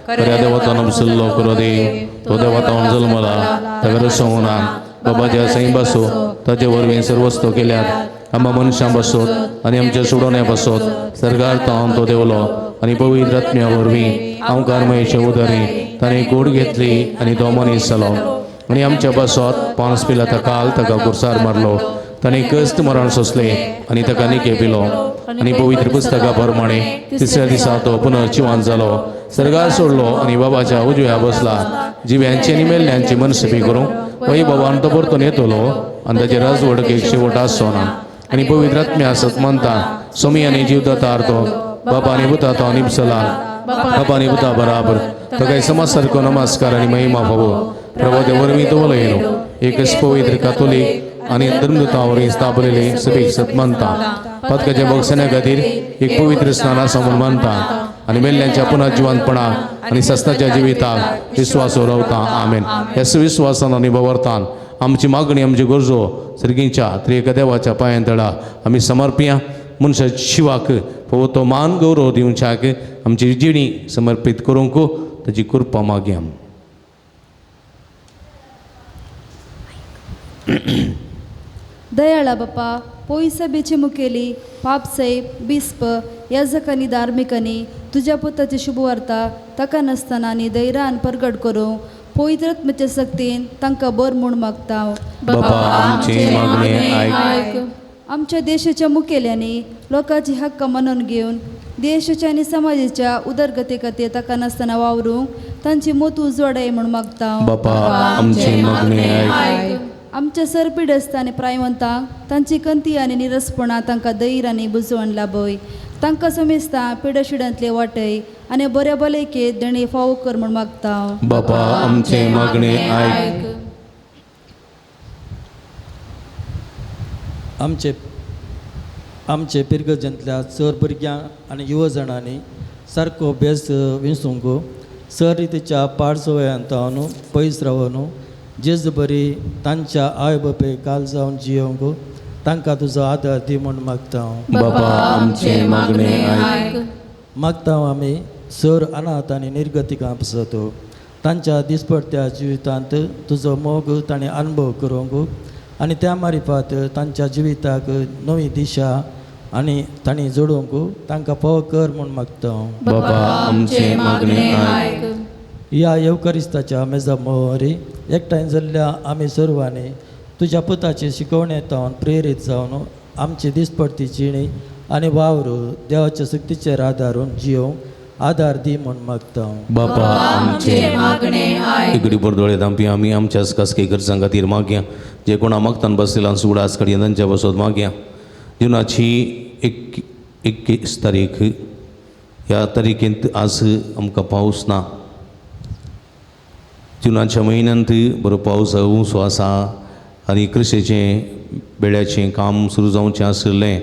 खऱ्या देवतान उपसल्लो करो देव तो देवतान जल्मला ताका रसोवना बाबाच्या सैं बसो ताचे वरवीं सर्वस्तू केल्यात आम्हा मनशां बसोत आनी आमच्या सोडोवण्या बसोत सरकार तावन तो देवलो आनी पवित्र आत्म्या वरवीं आमकार महेशे उदरी ताणें कूड घेतली आनी तो मनीस जालो आनी आमच्या बसोत पांस पिला ताका ताका कुर्सार मारलो ताणें कश्ट मरण सोंसलें आनी ताका निके पिलो आनी पवित्र पुस्तका प्रमाणे तिसऱ्या दिसा तो पुनर्जिवान जालो सर्गार सोडलो आनी बाबाच्या उजव्या बसला जिव्यांची आनी मेल्ल्यांची मनसबी करूंक वय बाबान तो परतून येतलो आनी ताचे राजवडकेक शेवट आसचो ना आनी पवित्र आत्म्या सत मानता सोमी आनी जीवदातार तो बाबा आनी पुता तो निपसला बाबा आनी पुता बराबर ताका समाज सारको नमस्कार आनी महिमा फावो प्रभु वरवीं तो उलयलो एकच पवित्र कातोलीक आनी धर्मदूता वरवीं स्थापलेले सभेक सत मानता पदकाच्या बक्षण्या खातीर एक पवित्र स्नान आसा म्हूण मानता आनी मेल्ल्यांच्या पुनर्जिवंतपणाक आनी सस्ताच्या जिविताक विस्वास रावता आमेन. ह्या विस्वासान आनी बवरतान आमची मागणी आमची गरजो सर्गींच्या त्रिएका देवाच्या पांयां तळा आमी समर्पया. मनशा शिवाक फावो तो मान गौरव दिवच्याक आमची जिणी समर्पीत करूंक ताची कृपा मागया. दयाळा बापा पोयसभेचे मुखेली पापसाहेब बिस्प याजकांनी धार्मिकांनी तुज्या पुताची शुभवार्ता ताका नासतना आनी धैर्यान परगट करूंक पवित्र सक्तीन तांकां बर म्हूण मागता. बाबा आमची मागणी आयक. आमच्या देशाच्या मुखेल्यांनी लोकांची हक्क मानून घेवन देशाच्या आनी समाजाच्या उदरगती खातीर ताका नासतना वावरूंक तांची मोत उजवाडाय म्हूण मागता. बाबा आमची मागणी आयक. आमच्या सरपिडस्त आनी प्रायवंतांक तांची कंती आनी निरसपणां तांकां धैर्य आनी बुजवण लाभय. तांकां समेस्तां पिडशिडांतले वाटय आनी बऱ्या भलायकेंत देणे फावो कर म्हूण मागता. बाबा आमचे मागणे आयक. आमचे आमचे पिरगर्जेंतल्या चड भुरग्यांक आनी युवा जाणांनी सारको अभ्यास विंचूंक सर रितीच्या पाडसवयांत पयस रावन जेज बरी तांच्या आवय बापाय काल जावन जियोंक तांकां तुजो आदार दी म्हूण मागता हांव. बाबा आमचे मागणे आयक. मागता आमी सर अनाथ आनी निर्गतिकां पसत तांच्या दिसपडत्या जिवितांत तुजो मोग ताणें अनुभव करूंक आनी त्या मारिफात तांच्या जिविताक नवी दिशा आनी तांणी जोडूंक तांकां फावो कर म्हूण मागता हांव. बाबा आमचे मागणे आयक. ह्या येवकरिस्ताच्या मेजा मोहरी एकठांय जाल्ल्या आमी सर्वांनी तुज्या पुताची शिकवणे जावन प्रेरीत जावन आमची दिसपडती जिणी आनी वावर देवाच्या सक्तीचेर आदारून जियोवंक आदार दी म्हूण मागता हांव. बाबा आमचे मागणे आयक. इकडे बरदोळे दामपी आमी आमच्याच खासगी गरजां खातीर मागया. जे कोणा मागतान बसलेला सुडास कडेन तांच्या बसोत मागया. जुनाची 21 तारीख ह्या तारखेंत आज आमकां पावस ना. जुनाच्या म्हयन्यांत बरो पावस उसो आसा आनी कृशेचें बेड्याचें काम सुरू जावचें आशिल्लें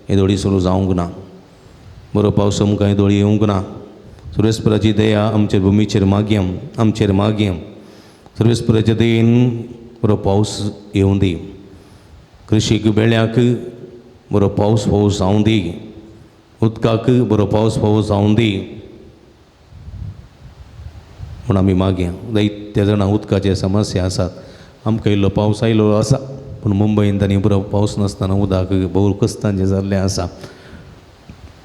हेदोळी सुरू जावंक ना. बरो पावस आमकां हेदोळी येवंक ना. सुरेशपुराची दया आमचे भुमीचेर मागयम आमचेर मागयम. सुरेशपुराच्या दयेन बरो पावस येवं दी. कृशीक बेळ्याक बरो पावस फावो जावं दी. उदकाक बरो पावस फावो जावं दी म्हूण आमी मागया. जायत्या जाणां उदकाचे समस्या आसात. आमकां इल्लो पावस आयलो आसा पूण मुंबयंत आनी बरो पावस नासतना उदक भोव कश्टांचें जाल्लें आसा.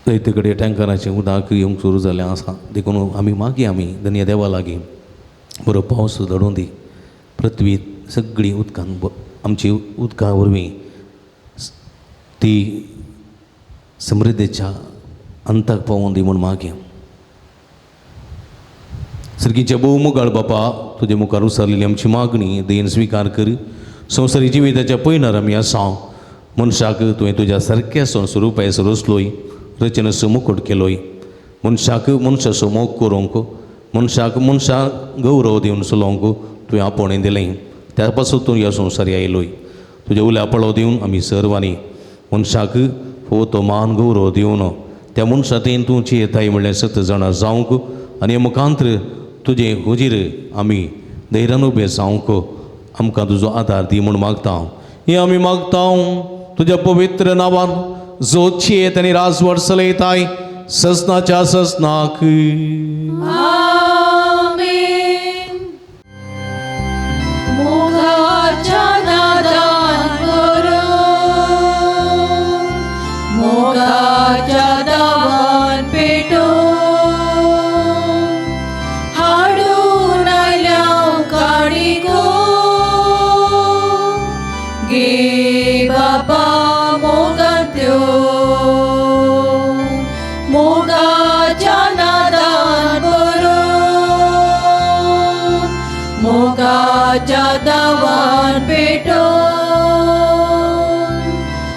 जायते कडेन टँकराचें उदक येवंक सुरू जाल्लें आसा. देखून आमी मागया आमी धन्य देवा लागीं बरो पावस धाडून दी. पृथ्वी सगळी उदकान आमची उदका वरवीं ती समृद्धीच्या अंताक पावोवन दी म्हूण मागया. सर्गीच्या भोव मुगाळ बापा तुजे मुखार उसरलेली आमची मागणी दयेन स्विकार कर. संवसारी जिविताच्या पयणार आमी आसा. मनशाक तुवें तुज्या सारक्या स्वरुपाय रचलोय रचनेचो मुकुट केलोय. मनशाक मनशाचो मोग करूंक मनशाक मनशाक गौरव दिवन चलोवंक तुवें आपोवणें दिलें. त्या पासून तूं ह्या संवसारी आयलोय. तुज्या उल्या पळो दिवन आमी सर्वांनी मनशाक फोव तो मान गौरव दिवन त्या मनशा तूं येताय म्हणलें सत जाणां जावंक आनी मुखांत्र तुजें हुजीर आमी धैर्यान उबें जावंक आमकां तुजो आदार दी म्हूण मागता। हें आमी मागता तुज्या पवित्र नांवान जो चेत आनी राजवट चलयताय ससनाच्या ससनाक। आमेन। मोगाच्या नादान करून मोगाच्या दावान पेटोवन हाडून आयल्या काणिको गे बापा मोगांत्यो मोगाच्या नादान करून मोगाच्या दावान पेटोवन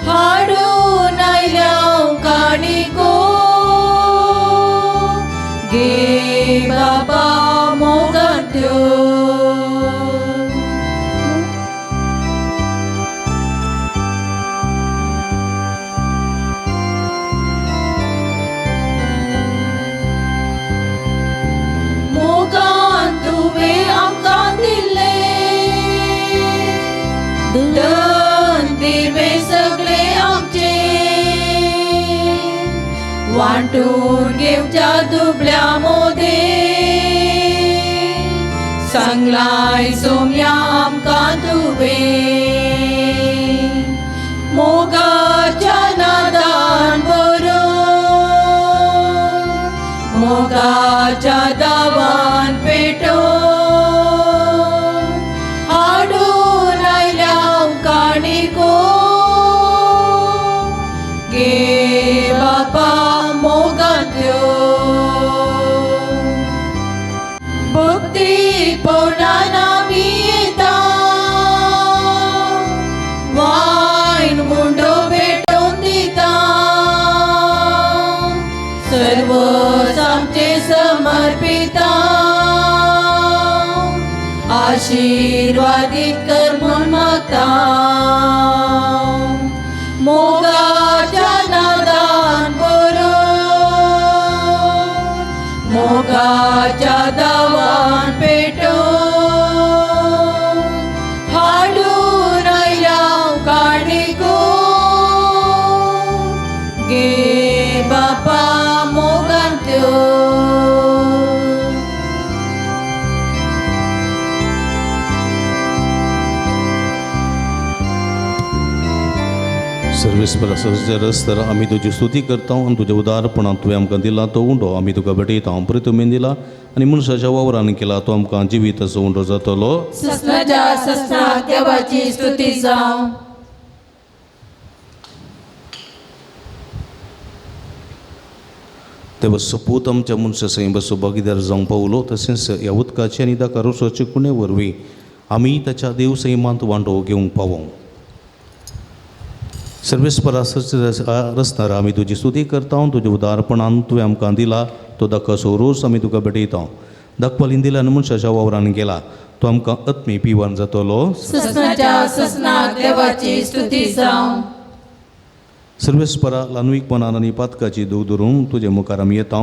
हाडून आयल्या काणिको गे बापा मोगांत्यो। मोगान तुवें आमकां दिल्लें धन दिवें सगळें आमचें वांटून घेवच्या दुबळ्या मोदें सांगलाय सोम्या आमकां तुवें मोगाच्या नादान बरोवन मोगाच्या दावान पेटोवन हाडून आयल्या काणिको गे बापा मोगांत्यो। भक्तीपणान आमी येता वायन मुंडो भेटोवन दिता सर्वच आमचें समर्पिता आशिर्वादीत कर म्हूण मागता मोगाच्या नादान बरोवन मोगाच्या दावान पेटोवन हाडून आयल्या काणिको गे बापा मोगांत्यो। सर्वेस्पर रस्तर आमी तुजी स्तुती करता आनी तुज्या उदारपणान तुवें आमकां दिला तो उंडो आमी तुका भेटयता। प्रतिमेन दिला आनी मनशाच्या वावरान केला तो आमकां जिवीताचो उंडो जातलो। ससनाच्या ससनाक देवाची स्तुती जावं। तेव्हा सपूत आमच्या मनशा सैमाचो भागीदार जावंक पावलो तशेंच ह्या उदकाचे आनी ताका रोसाचे खुणे वरवीं आमी ताच्या देव सैमांत वांटो घेवंक पावों। सर्वेस्परा रसनार आमी तुजी स्तुती करता तुज्या उदारपणान तुवें आमकां दिला तो दाखसो रोस आमी तुका भेटयता। दाखपालीन दिला आनी मनशाच्या वावरान गेला तो आमकां आत्मी पिवन जातलो। ससनाच्या ससनाक देवाची स्तुती जावं। सर्वेस्परा ल्हानवीकपणान आनी पातकाची दूख धरून तुजे मुखार आमी येता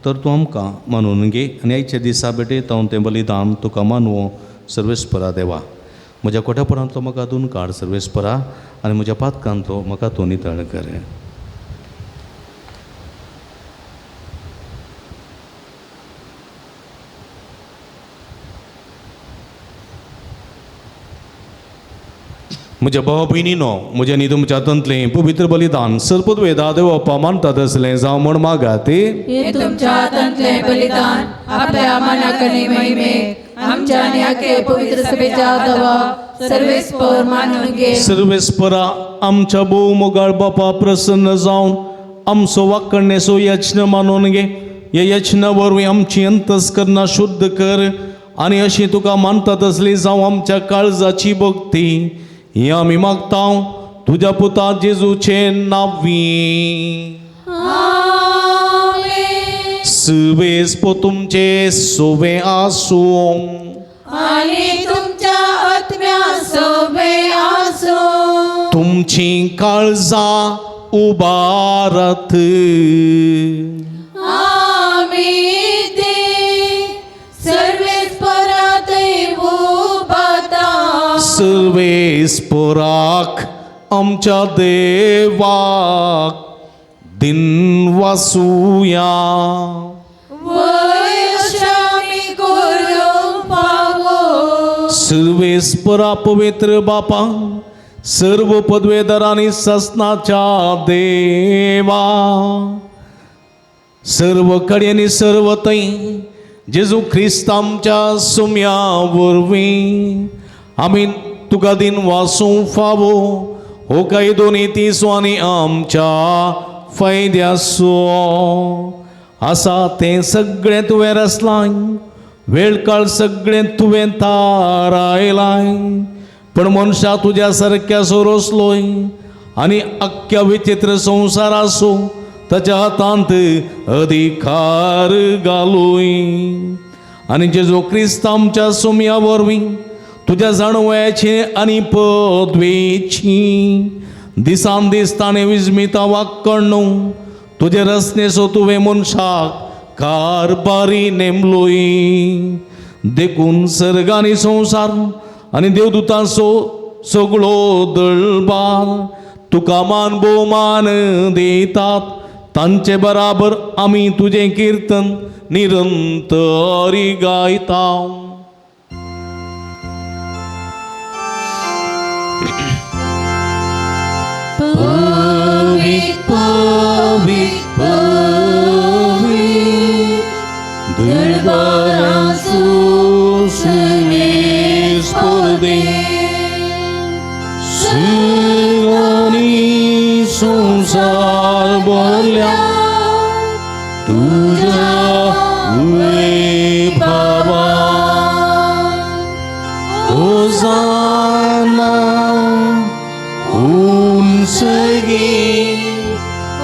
तर तूं आमकां मानून घे आनी आयच्या दिसा भेटयता तें बलिदान तुका मानवो। सर्वेस्परा देवा म्हज्या कोट्यापणांतलो म्हाका दोन काड सर्वेस्परा आनी म्हज्या पातकांतलो म्हाका तूं नितळ कर। म्हज्या भावा भयणीनो म्हज्या न्ही तुमच्या हातांतलें पवित्र बलिदान सर्पद्वेदा देवप्पा मानतात असलें जावं म्हण मागात। हे तुमच्या हातांतलें बलिदान आपल्या मनाकने महिमेक आमच्या आनी आखे पवित्र सभेच्या दवा सर्वेस्पर मानून घे। सर्वेस्परा आमच्या भोव मोगाळ बापा प्रसन्न जावन आमचो वाकडणेचो यत्न मानून घे। ह्या यत्ना वरवीं आमची अंतस्करणां शुद्ध कर आनी अशी तुका मानतात असली जावं आमच्या काळजाची भक्ती। हें आमी मागता तुज्या पुता जेजूचे नांवी। सुवेस तुमचे सोवे आसूं आनी तुमच्या आत्म्या सोवे आसूं। तुमची काळजां उबारत. आमी ती सर्वेस्परातय उबाता. सर्वेस्पराक आमच्या देवाक दिन वासुया. वय अशें आमी करूंक फावो. सर्वेस्परा पवित्र बापा, सर्व पदवेदारांनी ससनाच्या देवा, सर्व कडेन सर्व थंय जेजू ख्रिस्त आमच्या सुम्या वरवीं आमी तुका दिन वासूंक फावो. हो कायदो नीतीचो आनी आमच्या फायद्याचो आसा. तें सगळें तुवें रचलां, वेळ काळ सगळें तुवें थारायलां, पण मनशा तुज्या सारक्या रचलोय आनी अख्ख्या विचित्र संवसाराचो ताच्या हातांत अधिकार घालूय. आनी जेजू क्रिस्त आमच्या सुम्या वरवीं तुज्या जाणवयाची आनी पदवेची दिसान दीस ताणें विजमिता वाक्कण्णू तुजे रचनेचो तुवें मनशाक कारबारी नेमलोय. देखून सर्ग आनी संवसार आनी देवदूतांचो सगळो दळबार तुका मान भोवमान दितात. तांचे बराबर आमी तुजें किर्तन निरंतरी गायता. पवित्र पवित्र पवित्र दरबाराचो सर्वेस्पर सर्ग आनी संवसार भरल्या तुज्या वैभवान. होजाना उंचगी,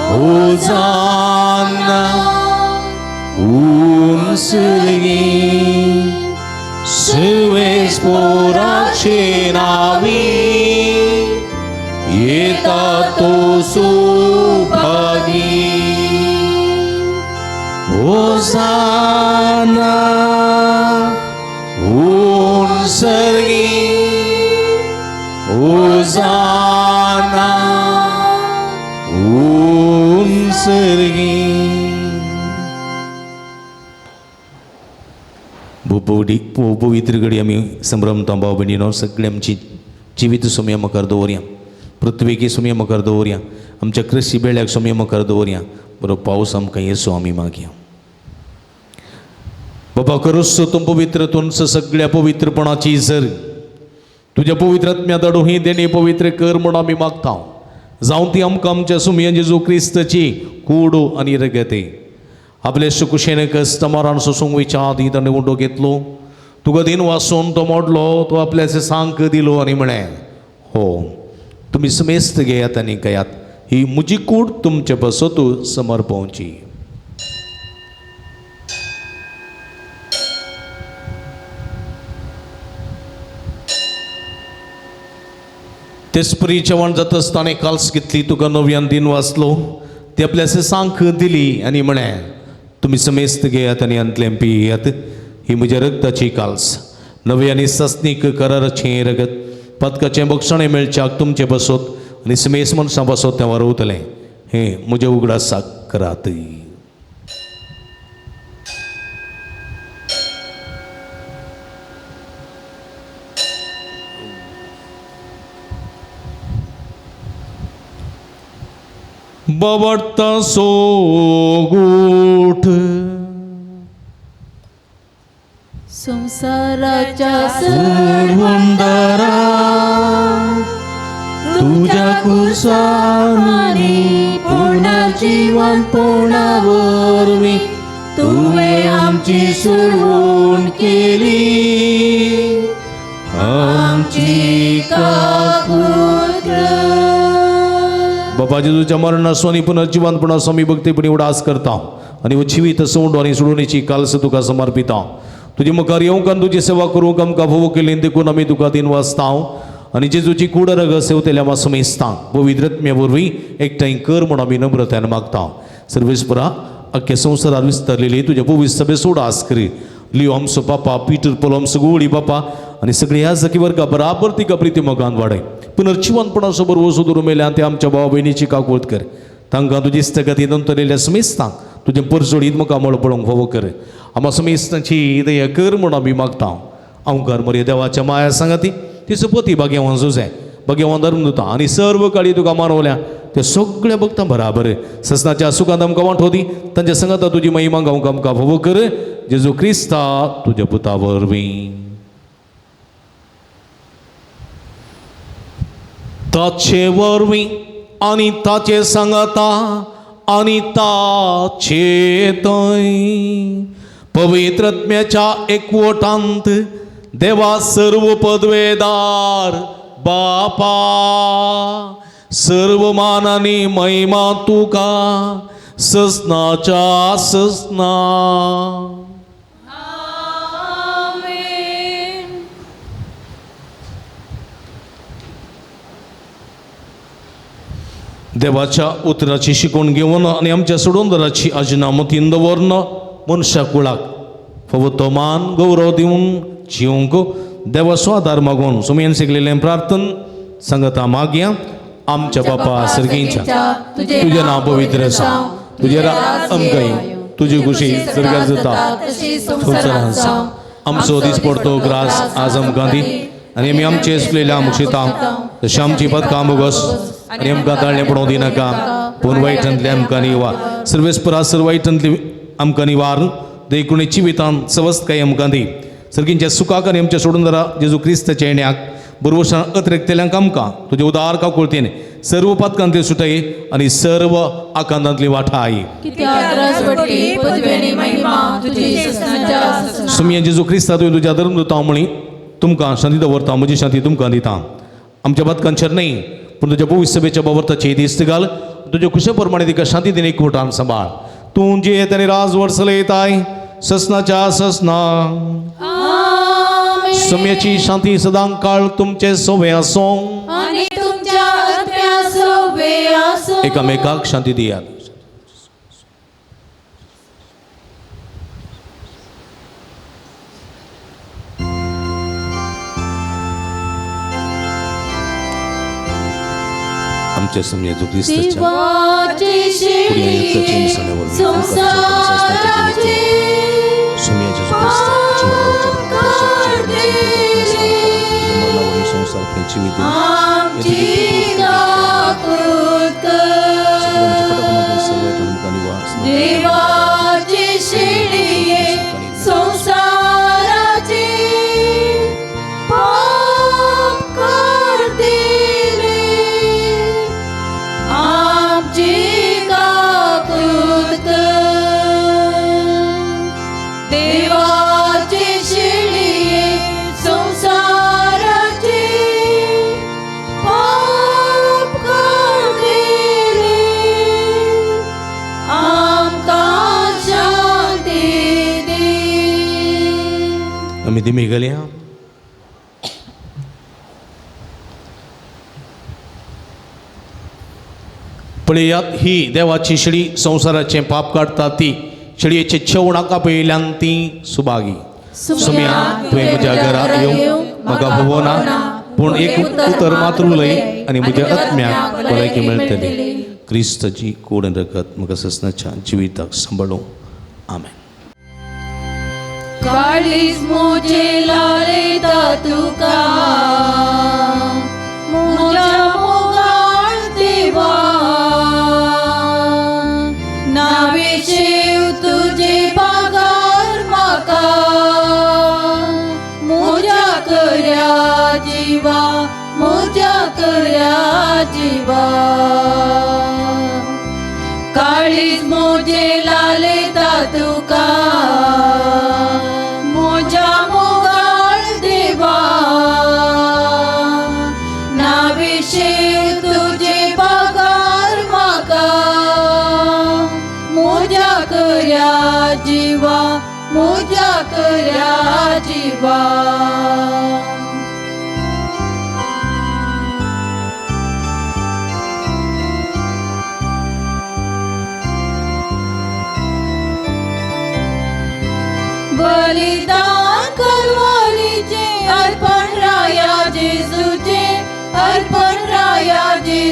होजाना उंचगी, सर्वेस्पराचे नावी येता तो सुभागी. होजाना उंचगी, होजाना उंचगी. पवित्र घडी आमी संभ्रमता भाव भयणीनो, सगळी आमची जिवीत सुमया मुखार दवरया, पृथ्वीकी सुमया मुखार दवरया, आमच्या कृषी बेळ्याक सुमया मुखार दवरया. बरो पावस आमकां येसो आमी मागया. बाबा करूस तूं पवित्र तुमचं सगळ्या पवित्रपणाची जर तुज्या पवित्र आत्म्या धाडून ही देणी पवित्र कर म्हूण आमी मागता. जावं ती आमकां आमच्या सुमया जेजू क्रिस्ताची कूड आनी रगते. आपले सुकुशेन कस्टमरान सोसूंक वयच्या आदी ताणें उंडो घेतलो, तुका दिन वासून तो मोडलो, तो आपल्या सांक दिलो आनी म्हळें, हो तुमी समेस्त घेयात आनी घेयात, ही म्हजी कूड तुमचे पासत समर्पवची. तेचपरी जेवण जाता आसतना काल्स घेतली, तुका नव्यान दिन वाचलो, ती आपल्या सांक दिली आनी म्हळें, तुमी समेस्त घेयात आनी अंतलें पियात, ही म्हज्या रगताची काल्स, नवे आनी सस्नीक कराराचें रगत, पदकाचें बक्षणें मेळच्याक तुमचे पासत आनी समेस्त मनशां पासत तें वारवतलें. हें म्हज्या उगडासाक करात. बाबडता सोगूठ संवसाराच्या सोडवणदारा तुज्या कुर्सानी पुनर्जीवनपणा वरवीं तुवें आमची सोडवण केली, आमची काकूत. बाबा जेजूच्या मरणाचो आनी पुनर्जिवंतपणाचो आमी भक्तीपणी उडास करता आनी जिवीत सोंडो आनी सोडवणेची कालस तुका समर्पिता. तुजे मुखार येवंक आनी तुजी सेवा करूंक आमकां भोव केली देखून आमी तुका दिन वाचता. आनी जेजूची कूड रगत सेवतेल्या मासमेस्तांक पवित्र आत्म्या वरवीं एकठांय कर म्हूण आमी नम्रतायेन मागता. सर्वेस्परा अख्ख्या संवसारात विस्तारलेली तुज्या पवित्र सभे सोडास करी. लियो आमचो पापा पीटर पोलो आमचो गोवळी बापा आनी सगळी ह्या सखी वर्गा बराबर तिका प्रिती मोगान वाडय. पुनर्जिवनपणा बरोबर वसो मेल्यान ते आमच्या भावा भयणीची काकूळत कर. तांकां तुजी इस्तगती नंतरलेल्या समेस्तांक तुजें परजोडीत मुखामळ पळोवंक फावो कर. आमा समेस्तांची दया कर म्हूण आमी मागता. अंकार मरे देवाच्या माया सांगाती तिचो पती भाग्यवान जुजे भाग्यवान धर्म दिता आनी सर्व काळी तुका मानवल्या ते सगळ्या भक्तां बराबर ससनाच्या सुखांत आमकां वांटो दी. तांच्या संगाता तुजी महिमा गावंक आमकां फावो कर. जेजू क्रिस्ता तुज्या पुता वरवीं. ताचे वरवीं आनी ताचे सांगाता आनी ताचे थंय पवित्र आत्म्याच्या एकवटांत देवा सर्व पदवेदार बापा सर्व मान आनी महिमा तुका ससनाच्या ससना. देवाच्या उतराची शिकवण घेवन आनी आमच्या सोडूनदाराची आजना मतीन दवरन मनशा कुळाक फावो तो मान गौरव दिवन जिवंक देवाचो आदार मागून सुमयेन शिकलेलें प्रार्थन सांगता मागया. आमच्या बापा सर्गींच्या तुजें नांव पवित्र जावं, तुजें राज आमकां येवं, तुजी खुशी स्वर्गात जाता संवसारांत जावं. आमचो दिसपडतो ग्रास आज आमकां दी आनी आमी आमचे चुकलेल्या मुक्षिता तशें आमची पदकां बोगस आनी आमकां ताळणें पडोवंक दिनाका, पूण वायटांतलें आमकां निवार. सर्वेस्परा सर्व वायटांतली आमकां निवार देखून जिवितांत सवस्तकाय आमकां दी. सर्गींच्या सुखाक आनी आमच्या सोडूनदारा जेजू क्रिस्ताच्या येण्याक बरोबरशान अतिरेकतेल्यांक आमकां तुजे उदार काकुळतेन सर्व पातकांतली सुटाय आनी सर्व आकांतांतली वाठाय. सुमया जेजू क्रिस्ता तुवें तुज्या धर्म दिता म्हणी तुमकां शांती दवरता, म्हजी शांती तुमकां दिता. आमच्या पातकांचेर न्हय पूण तुज्या पवित्र सभेच्या बाबरताची दिस्त घाल. तुज्या खुशे प्रमाणे तिका शांती दिन एकवटान सांबाळ. तूं जे आनी राज वर्सलयताय ससनाच्या ससना. सम्याची शांती सदां काळ तुमचे सोवे आसूं आनी तुमच्या आत्म्या सोवे आसूं. एकामेकाक शांती दियात. आमच्या सम्या जेजू क्रिस्ताच्या देवाची शिळये संवसाराची पाप करतले आमची काकूत कर. देवाची शिळये संवसाराची पाप करतले आमकां शांती दी. आमी दिमी घालया. पळयात ही देवाची शिडी संवसाराचें पाप काडटा ती शिडयेचे छेवणाका पळयल्यान ती सुभागी. सुम्या तुवें म्हज्या घरा येवंक म्हाका पळोवना, पूण एक उतर मात्र उलय आनी म्हज्या आत्म्याक भलायकी मेळटली. क्रिस्ताची कूड आनी रगत म्हाका ससनाच्या जिविताक सांबाळूं. आमेन. काळीज म्हजें लायता तुका म्हज्या मोगाळ देवा, नावेशेव तुजे बागार म्हाका म्हज्या कर्या जिवा, म्हज्या कर्या जिवा. काळीज म्हजें लायता तुका म्हज्या मोगाळ देवा, नावेशेव तुजे बागार म्हाका म्हज्या कर्या जिवा, म्हज्या कर्या जिवा.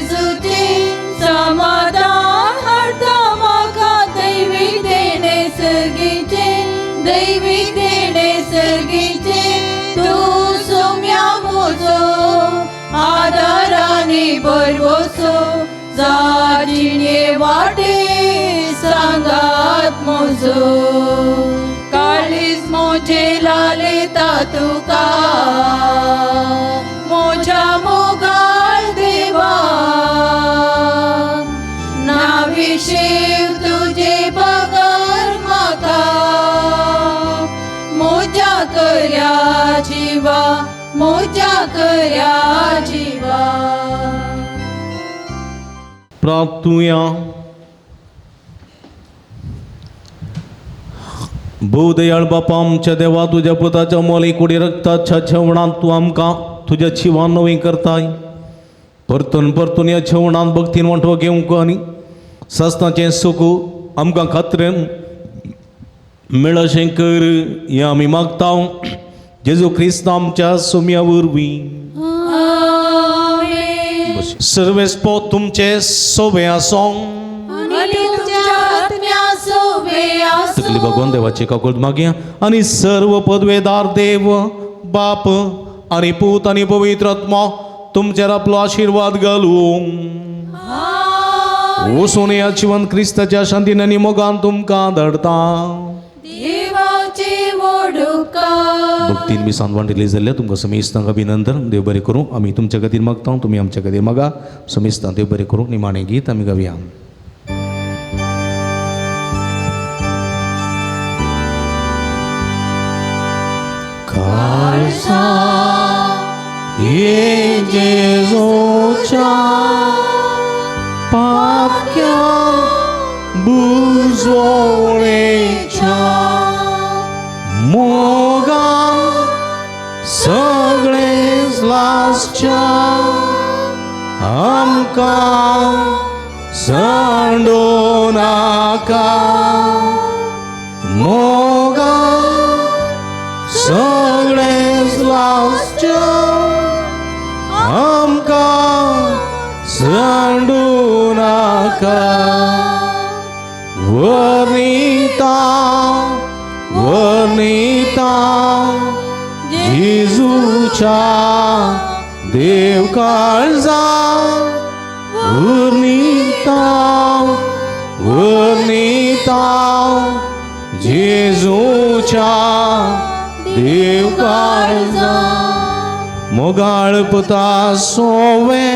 जेजूचे समाधान हाडता म्हाका दैवी देणे सर्गीचे दैवी देणे सर्गीचे तूं सोम्या म्हजो आदाराने भरवसो जा जिणे वाटे सांगात म्हजो काळीज म्हजें लालयता तुका म्हज्या मोगाळ देवा ना विशेव तुजे बगर म्हाका म्हज्या कर्या जिवा म्हज्या कर्या जिवा. प्रार्थुया. भोवदयाळ बापा आमच्या देवा तुज्या पुताच्या मोली कुडी रक्ताच्या जेवणांत तूं आमकां तुज्या जिवान नवी करताय. परतून परतून ह्या जेवणांत भक्तीन वांटो घेवंक आनी सासणाचें सुख आमकां खात्रेन मेळशें कर हें आमी मागता जेजू क्रिस्त आमच्या सोम्या वरवीं. सर्वेस्पो तुमचे सोबे आसों. सगली भगवान देवाची काकुळट मागया आनी सर्व पदवेदार देव बाप आनी पूत आनी पवित्र आत्मो तुमचेर आपलो आशिर्वाद घालूं. वचून ह्या जिवन क्रिस्ताच्या शांतीन आनी मोगान तुमकां धाडटा. भक्तीन मिसान वांटिल्ली जाल्ल्या तुमकां समेस्तांक अभिनंदन. देव बरें करूं. आमी तुमच्या खातीर मागता, तुमी आमच्या खातीर मागा. समेस्तां देव बरें करूं. निमाणें गीत आमी गावया. खालसा हे जेजूच्या पाक्या बुजवणेच्या मोगान सगळेच लासच्या आमकां सांडू नाका. मोगान सगळेच लासच्या आमकां सांडू नाका. वर्णिता वर्णिता जेजूच्या देव काळजा वर्णिता वर्णिता जेजूच्या देव काळजा. मोगाळ पुता सोवे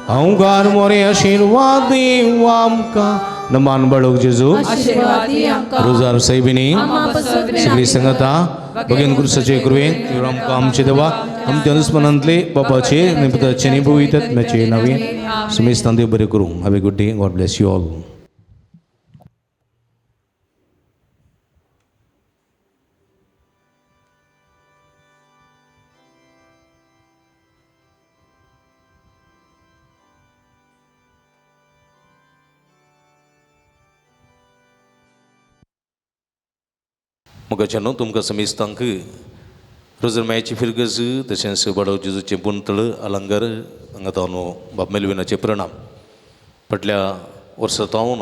अवघार मोरे आशिर्वाद दिवं आमकां. नमान बाळोक जेजू रोजार साहेबिनी सगळी संगता भगीन क्रुसाचे कृपेन आमकां आमचे देवा आमच्या दुस्मनांतले बापाचे आनी पुताचे आनी पवित्र आत्म्याचे नांवे समेस्तान देव बरें करूं. Have a good day. God bless you all. मोगाच्यानो तुमकां समेस्तांक रोजर मायाची फिरगज तशेंच बाडव जेजूचें पुंतळ अलंगर हांगा तावन बाब मेलविनाचे प्रणाम. फाटल्या वर्सा तावन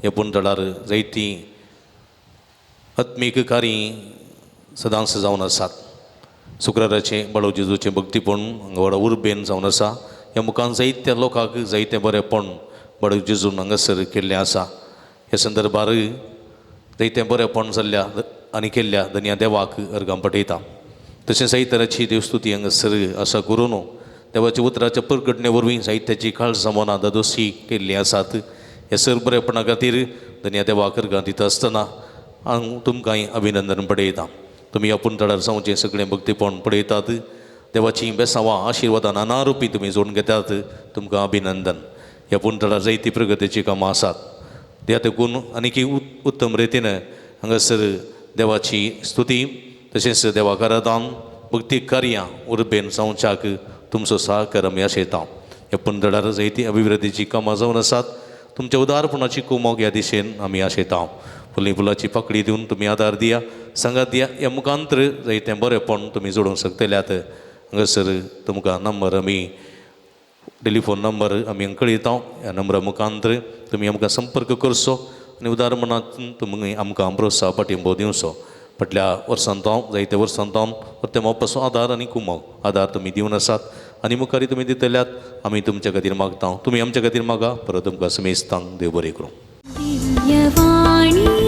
ह्या पुंतळार जायतीं आत्मीक कार्यां सदांच जावन आसात. शुक्राराचें बाळव जेजूचें भक्तीपण हांगा व्हडा उर्बेन जावन आसा. ह्या मुखान जायत्या लोकांक जायतें बरेंपण बाळव जेजून हांगासर केल्लें आसा. ह्या संदर्भार जायतें बरेंपण जाल्ल्या आनी केल्ल्या धनया देवाक अर्गां पठयता. तशें साहित्याची देवस्तुती हांगासर आसा करून देवाच्या उतराच्या परगटणे वरवीं साहित्याची काळजां मनां दादोशी केल्लीं आसात. ह्या सर बरेपणा खातीर धनया देवाक अर्गां दिता आसतना हांव तुमकांय अभिनंदन पडयता. तुमी आपूण तळार जावचें सगळें भक्तीपण पळयतात. देवाचीं बेसांवां आशिर्वादां नाना रुपी तुमी जोडून घेतात. तुमकां अभिनंदन. ह्या पुणतळार जायती प्रगतीचीं कामां आसात. त्या तेकून आनीक उत्तम रितीन हांगासर देवाची स्तुती तशेंच देवाक आराधन भक्ती कार्यां उर्बेन जावच्याक तुमचो सहकार आमी आशयता. ह्या पुणतळार जायती अभिवृद्धीचीं कामां जावन आसात. तुमच्या उदारपणाची कुमोक ह्या दिशेन आमी आशयता. फुली फुलाची पाकळी दिवन तुमी आदार दिया, सांगात दिया. ह्या मुखांतर जायतें बरेंपण तुमी जोडूंक शकतल्यात. हांगासर तुमकां नंबर आमी टेलिफोन नंबर आमी कळयता. ह्या नंबरा मुखांतर तुमी आमकां संपर्क करचो आनी उदार मनात तुमी आमकां प्रोत्साह पाठिंबो दिवचो. फाटल्या वर्सांत हांव जायत्या वर्सांत हांव परते मोपाचो आदार आनी कुमक आदार तुमी दिवन आसात आनी मुखारय तुमी दितल्यात. आमी तुमच्या खातीर मागता, तुमी आमच्या खातीर मागा. परत तुमकां समेस्तांक देव बरें करूं. दिव्यवाणी.